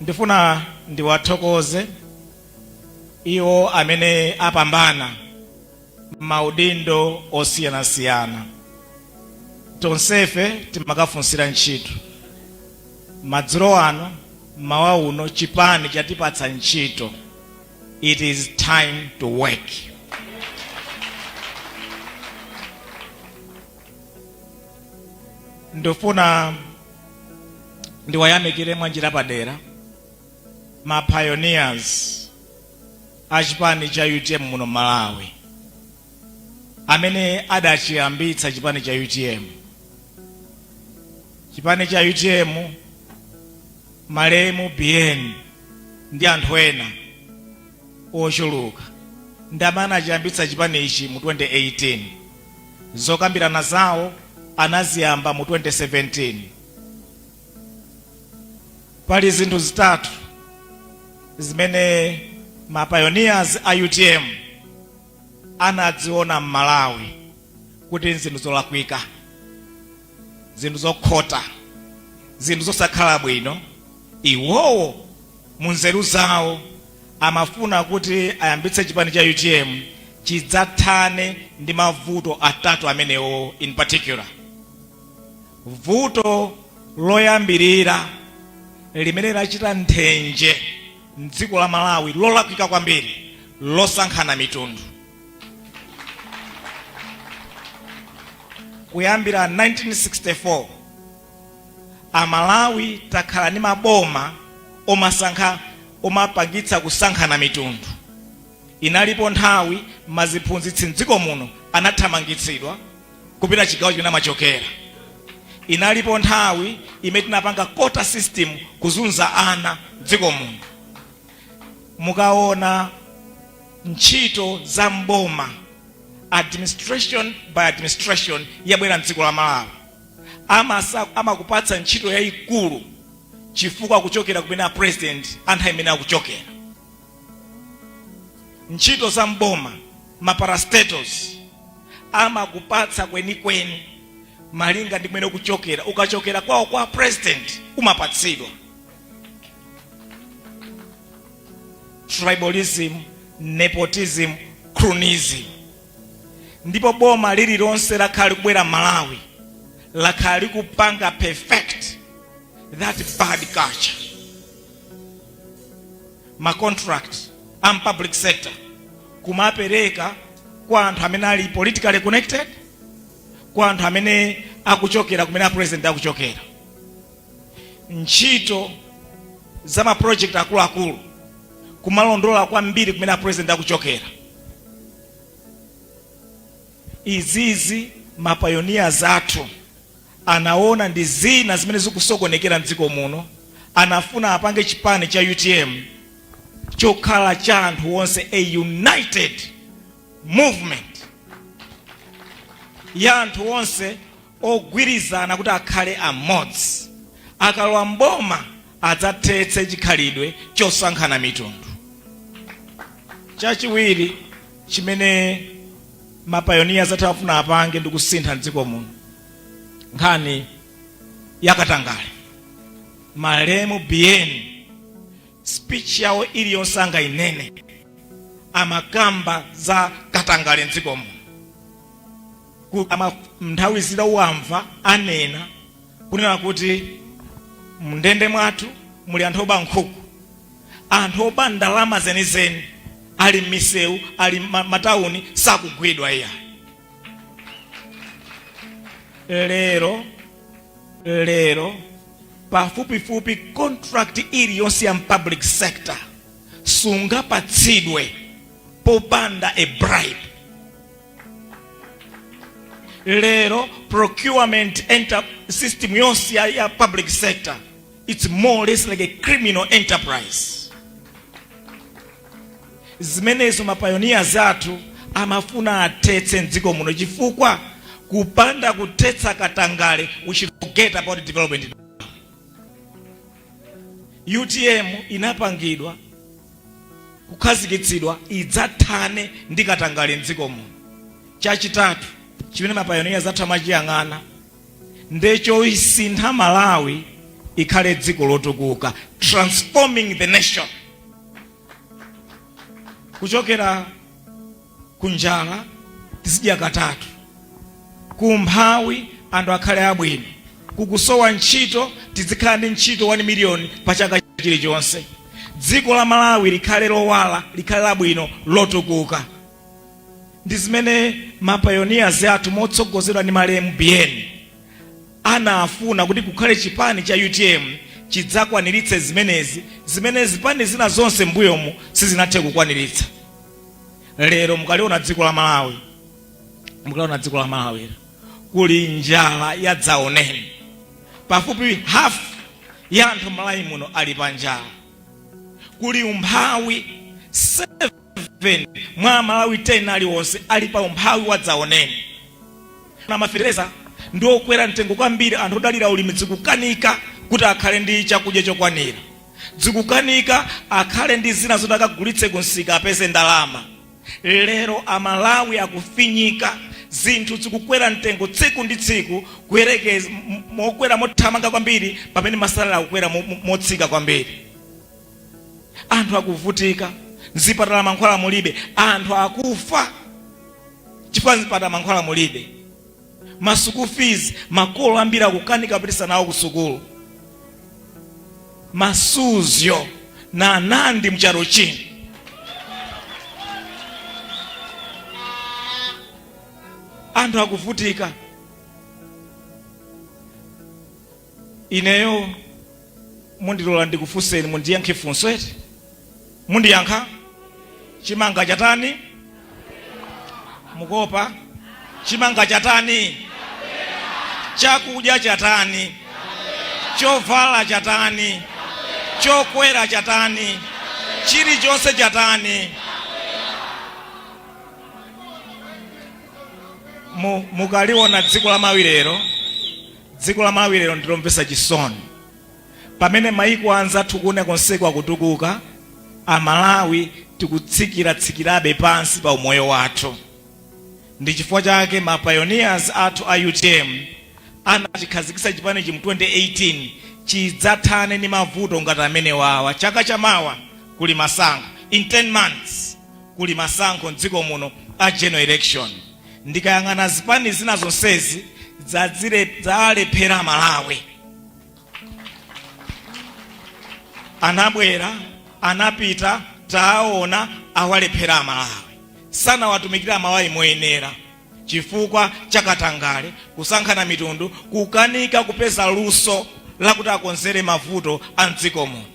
Ndifuna ndiwathokoze iwo amene apambana maudindo osiyanasiyana. Tonsefe timakafunsira ntchito. Madzulo ano, mawa uno, chipani chatipatsa ntchito. It is time to work. Ndifuna ndiwayamikire mwanjira padera ma pioneers a chipani cha UTM muno Malawi, amene adachiyambitsa chipani cha UTM. Chipani cha UTM, malemu Biyeni ndi anthu ena ochuluka ndi amene anachiyambitsa chipani ichi mu 2018. Zokambirana zawo anaziyamba mu 2017. Pali zinthu zitatu zimene ma pioneers a UTM anadziona m'Malawi kuti zinthu zolakwika, zinthu zokhota, zinthu zosakhala bwino. Iwowo mu nzeru zawo amafuna kuti ayambitse chipani cha UTM chidzathane ndi mavuto atatu amenewo in particular. Vuto loyambirira limene lachita nthenje mdziko la Malawi, lolakwika kwambiri, losankhana mitundu. Kuyambira 1964 Amalawi takhala ndi maboma omasankha, omapangitsa kusankhana mitundu. Inalipo nthawi maziphunzitsi mdziko muno anathamangitsidwa kupita chigawo chimene amachokera. Inalipo nthawi imene tinapanga quota system kuzunza ana mdziko muno. Mukaona ntchito za mboma, administration by administration yabwera mdziko la Malawi, amakupatsa ntchito yayikulu chifukwa kuchokera kumene a president anthu imene akuchokera. Ntchito za mboma, ma parastatals, amakupatsa kwenikweni malinga ndi kumene ukuchokera. Ukachokera kwawo kwa president umapatsidwa. Tribalism, nepotism, cronyism. Ndipo boma lililonse lakhala likubwera Malawi lakhala likupanga perfect that bad culture. Ma contract am public sector kumapereka kwa anthu amene ali politically connected, kwa anthu amene akuchokera kumene a president akuchokera. Ntchito za ma project akuluakulu kumalondola kwambiri kumene a president akuchokera. Izizi ma pioneers athu anaona ndi zina zimene zikusokonekera mdziko muno. Anafuna apange chipani cha UTM chokhala cha anthu onse, a united movement ya anthu onse ogwirizana kuti akhale amodzi. Akalowa mboma adzathetse chikhalidwe chosankhana mitundu. Chachiwiri chimene ma pioneers athu afuna apange ndi kusintha mdziko muno, nkhani yakatangale. Malemu Biyeni, speech yawo iliyonse angayinene amakamba za katangale mdziko muno. Nthawi zina uwamva anena kunena kuti mndende mwathu muli anthu oba nkhuku. Anthu oba ndalama zenizeni ali m'misewu, ali matawuni, sakugwidwa iya. Lero lero pafupifupi contract iliyonse ya public sector sungapatsidwe popanda a bribe. Lero procurement enter system yonse ya public sector, it's more or less like a criminal enterprise. Zimenezo mapioneers athu amafuna athetse mdziko muno, chifukwa kupanda kuthetsa katangale, we should forget about development. UTM inapangidwa, kukhazikitsidwa idzathane ndi katangale mdziko muno. Chachitatu chimene mapioneers athu amachiyang'ana ndechoisintha Malawi ikhale dziko lotukuka, transforming the nation kuchokera kunjala tizidya katatu, kumphawi anthu akhale abwino, kukusowa ntchito tizikhala ndi ntchito 1 million pa chaka chilichonse, dziko la Malawi likhale lowala, likhale labwino, lotukuka. Ndi zimene mapioneers athu motsogozedwa ndi malemu Biyeni anafuna, kuti kukhale chipani cha UTM chidzakwaniritse zimenezi, zimene zipani zina zonse mbuyomu sizinathe kukwaniritsa. Lero mukaliona dziko la Malawi, mukaliona dziko la Malawi, kuli njala ya dzaoneni. Pafupi half ya anthu Malawi muno ali pa njala. Kuli umphawi, 7 mwa Malawi 10 aliwonse ali pa umphawi wa dzaoneni. Na mafetereza ndi okwera mtengo kwambiri, anthu odalira ulimi zikukanika kuti akhale ndi chakudya chokwanira, zikukanika akhale ndi zina zoti akagulitse kumsika apeze ndalama. Lero Amalawi akufinyika, zinthu zikukwera mtengo tsiku ndi tsiku, kuyerekeza mokwera mothamanga kwambiri, pamene masalari akukwera motsika kwambiri. Anthu akuvutika, mzipatala mankhwala mulibe, anthu akufa chifukwa mzipatala mankhwala mulibe. Ma school fees, makolo ambiri akukanika kupitisa nawo ku sukulu. Masuzyo na nandi mchalo chino. Anthu akuvutika. Ineyo mundilola ndikufunseni, mundiyankhe funso eti? Mundiyankha? Chimanga chatani? Mukopa? Chimanga chatani? Chakudya chatani? Chovala chatani? Chokwera chatani? Chilichonse chatani? Mukaliona dziko la Malawi lero, dziko la Malawi lero ndilomvetsa chisoni. Pamene maiko anzathu kuona konseko akutukuka, Amalawi tikutsikira-tsikirabe pansi pa umoyo wathu. Ndi chifukwa chake ma pioneers athu a UTM anachikhazikitsa chipanichi mu 2018 chidzathane ndi mavuto ngati amene wawa. Chaka chamawa kuli masankho, in 10 months kuli masankho mdziko muno a general election. Ndikayang'ana zipani zina zonsezi zalephera Malawi. Anabwera, anapita, taona awalephera Amalawi, sanawatumikira Amalawi moyenera chifukwa chakatangale, kusankhana mitundu, kukanika kupeza luso lakuti akonzere mavuto a mdziko muno.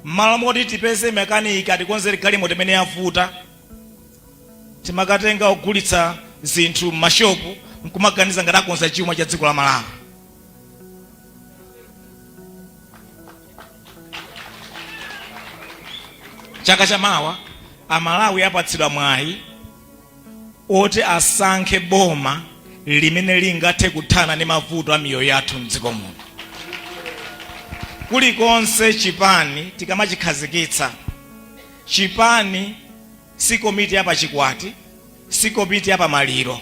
M'malo moti tipeze makanika atikonzere galimoto imene yavuta, timakatenga ogulitsa zinthu m'mashopu nkumaganiza ngati akonza chuma cha dziko la Malawi. Chaka chamawa Amalawi apatsidwa mwayi oti asankhe boma limene lingathe kuthana ndi mavuto a miyoyo yathu mdziko muno. Kulikonse chipani tikamachikhazikitsa, chipani si komiti ya pachikwati, si komiti ya pamaliro.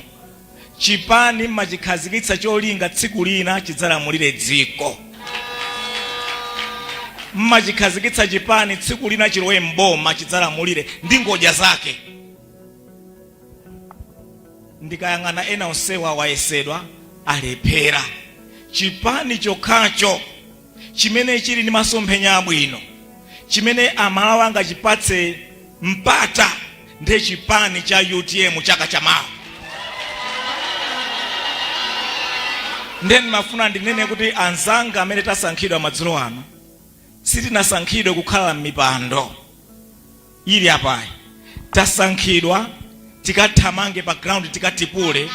Chipani mmachikhazikitsa cholinga tsiku lina chidzalamulire dziko. Mmachikhazikitsa chipani tsiku lina chilowe mboma chidzalamulire ndi ngodya zake. Ndikayang'ana ena onsewa wayesedwa, alephera. Chipani chokhacho chimene chili ndi masomphenya abwino, Chimene Amalawi angachipatse mpata ndiye chipani cha UTM chaka chamawa. Ndiye ndimafuna ndinene kuti anzanga amene tasankhidwa madzulo ano, sitinasankhidwe kukhala m'mipando ili apayi, tasankhidwa tikathamange pa ground, tikatipule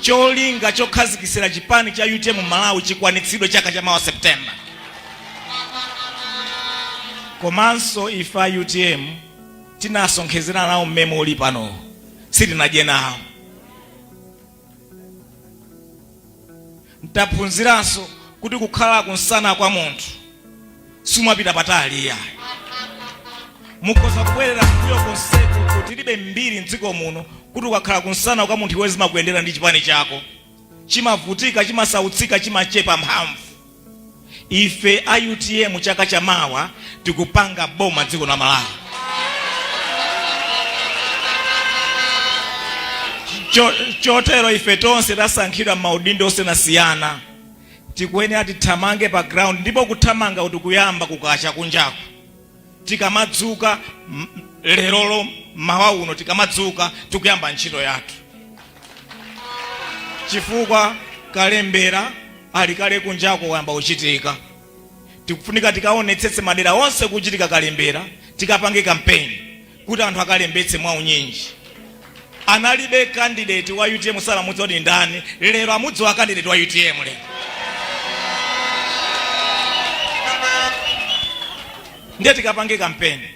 cholinga chokhazikitsira chipani cha UTM Malawi chikwanitsidwe chaka cha mawa September. Komanso ife a UTM tinasonkhezera nawo mmemo uli pano, sitinadye nawo. Taphunziranso kuti kukhala kunsana kwa munthu sumapita patali iyayi. Mukhoza kubwerera mbuyo konseku kuti tilibe mbiri mdziko muno kuti ukakhala kunsana kwa munthu iwe zimakuyendera ndi chipani chako chimavutika, chimasautsika, chimachepa mphamvu. Ife a UTM chaka chamawa tikupanga boma dziko la Malawi. Chotero ife tonse tasankhidwa m'maudindo osiyanasiyana tikuyenera tithamange pa ground, ndipo kuthamanga kuti kuyamba kukacha kunjaku. Tikamadzuka lerolo, mawa uno tikamadzuka, tikuyamba ntchito yathu, chifukwa kalembera ali kale kunjako wayamba kuchitika. Tikufunika tikaonetsetse madera onse kuchitika kalembera, tikapange kampeni kuti anthu akalembetse mwaunyinji. Analibe candidate wa UTM, samamudziwa kuti ndani, lero amudziwa candidate wa UTM lero. Ndiye tikapange kampeni.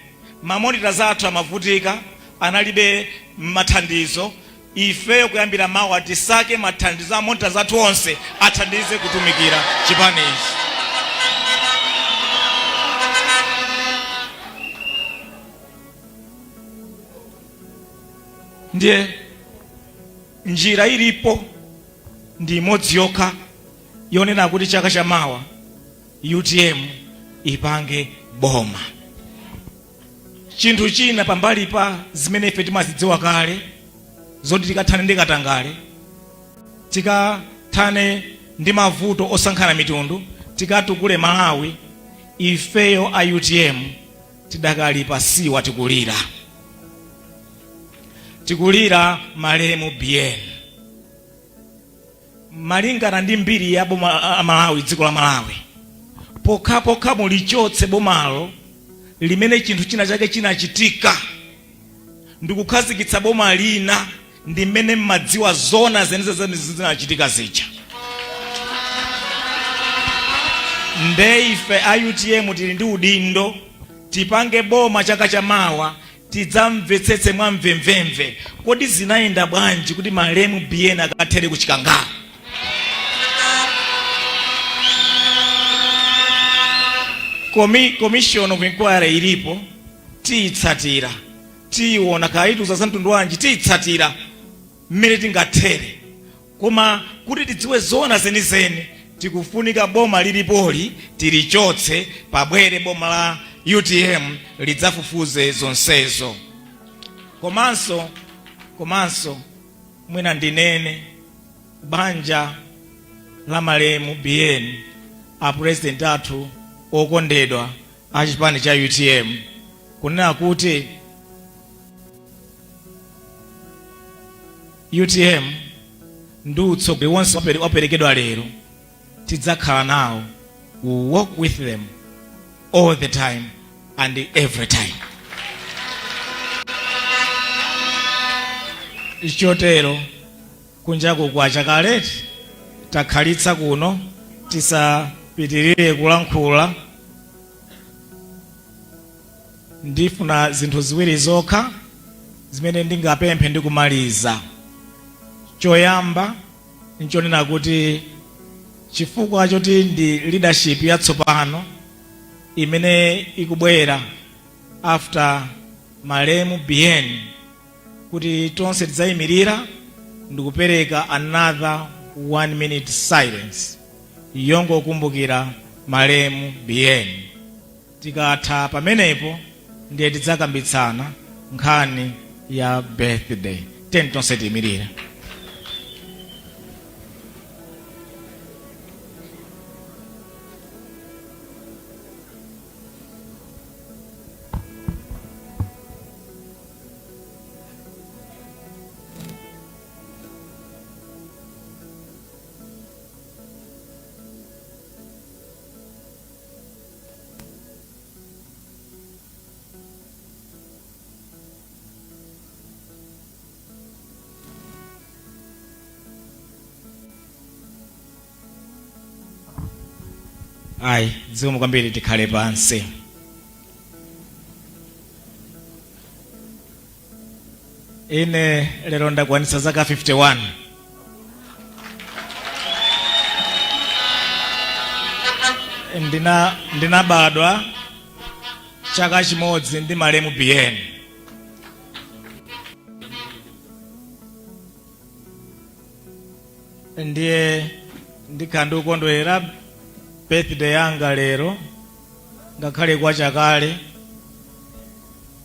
Ma monitors athu amavutika, analibe mathandizo. Ifeyo kuyambira mawa tisake mathandizo a monitors athu onse athandize kutumikira chipanichi. Ndiye njira ilipo ndi imodzi yokha yonena kuti chaka chamawa UTM ipange boma. Chinthu china pambali pa zimene ife timazidziwa kale zoti tikathane ndi katangale, tikathane ndi mavuto osankhana mitundu, tikatukule Malawi, ifeyo a UTM tidakali pasiwa, tikulira, tikulira malemu Biyeni. Malingana ndi mbiri ya boma a Malawi, dziko la Malawi, pokhapokha mulichotse bomalo limene chinthu china chake chinachitika ndikukhazikitsa boma lina, ndi mmene mmadziwa zona zenizeni zinachitika zija. Nde ife a UTM tili ndi udindo, tipange boma chaka chamawa, tidzamvetsetse mwamvemvemve kodi zinayenda bwanji kuti malemu Biyeni akathere ku Chikangawa. Commission of inquiry ilipo, tiyitsatira, tiyiona kayituza za mtundu wanji, tiyitsatira mmene tingathere. Koma kuti tidziwe zoona zenizeni, tikufunika boma lilipoli tilichotse, pabwere boma la UTM lidzafufuze zonsezo. Komanso mwina ndinene banja la malemu Biyeni, a president athu okondedwa a chipani cha UTM, kunena kuti UTM ndi utsogoleri wonse waperekedwa lero tidzakhala nawo, we walk with them all the time and every time. Chotero kunjaku kwacha kale, takhalitsa kuno, tisapitirire kulankhula. Ndifuna zinthu ziwiri zokha zimene ndingapemphe ndi kumaliza. Choyamba nchonena kuti chifukwa choti ndi leadership yatsopano imene ikubwera after malemu Biyeni, kuti tonse tidzayimirira ndikupereka another 1 minute silence yongokumbukira malemu Biyeni. Tikatha pamenepo ndiye tidzakambitsana nkhani ya birthday. Tiyeni tonse tiyimirire. Ayi, zikomo kwambiri, tikhale pansi. Ine lero ndakwanitsa zaka 51. Ndinabadwa chaka chimodzi ndi malemu Biyeni. Ndiye ndikhala ndikukondwerera birthday yanga lero, ngakhale kwachakale.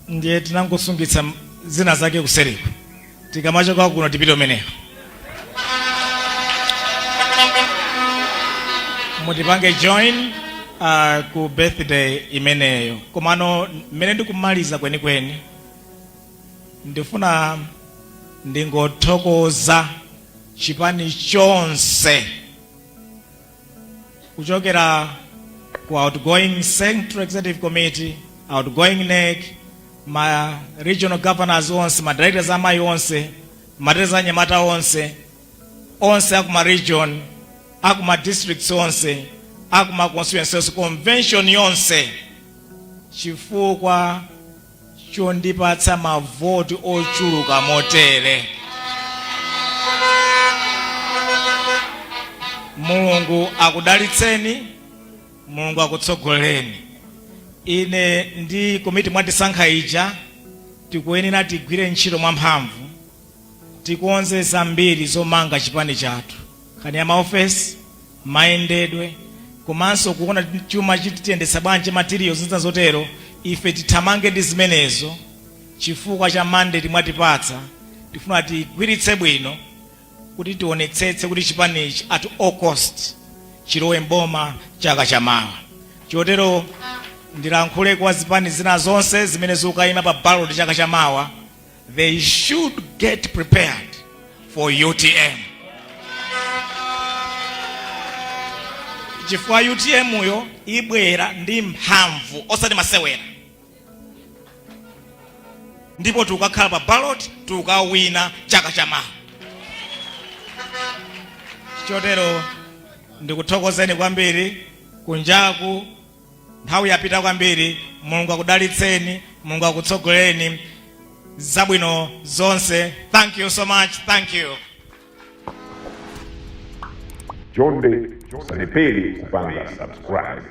Ndiye tinangosungitsa zina zake kuseriko, tikamachoka kuno tipite umeneko. Mutipange join ku birthday imeneyo. Komano mmene ndikumaliza kwenikweni, ndifuna ndingothokoza chipani chonse, kuchokera ku outgoing Central Executive Committee, outgoing NEC, ma regional governors onse, ma directors amayi onse, ma directors anyamata onse, onse akuma region, akuma districts onse, akuma constituency onse, convention yonse, chifukwa chondipatsa mavoti ochuluka motere. Mulungu akudalitseni, Mulungu akutsogolereni. Ine ndi komiti mwatisankha ija tikuyenera tigwire ntchito mwamphamvu, tikonze zambiri zomanga chipani chathu, nkhani ya maofesi, mayendedwe, komanso kuona chuma chitiyendetsa bwanji, materials ndi zotero. Ife tithamange ndi zimenezo chifukwa cha mandate mwatipatsa. Tifuna tigwiritse bwino kuti tionetsetse kuti chipanichi at all cost chilowe mboma chaka chamawa. Chotero ndilankhule kwa zipani zina zonse zimene zikukayima pa ballot chaka chamawa: they should get prepared for UTM, chifukwa UTM yo ibwera ndi mphamvu, osati masewera, ndipo tikukakhala pa ballot, tikukawina chaka chamawa. Chotero ndikuthokozeni kwambiri. Kunjaku nthawi yapita kwambiri. Mulungu akudalitseni, Mulungu akutsogolereni, zabwino zonse. Thank you so much, thank you.
Chonde, musalephere kupanga subscribe.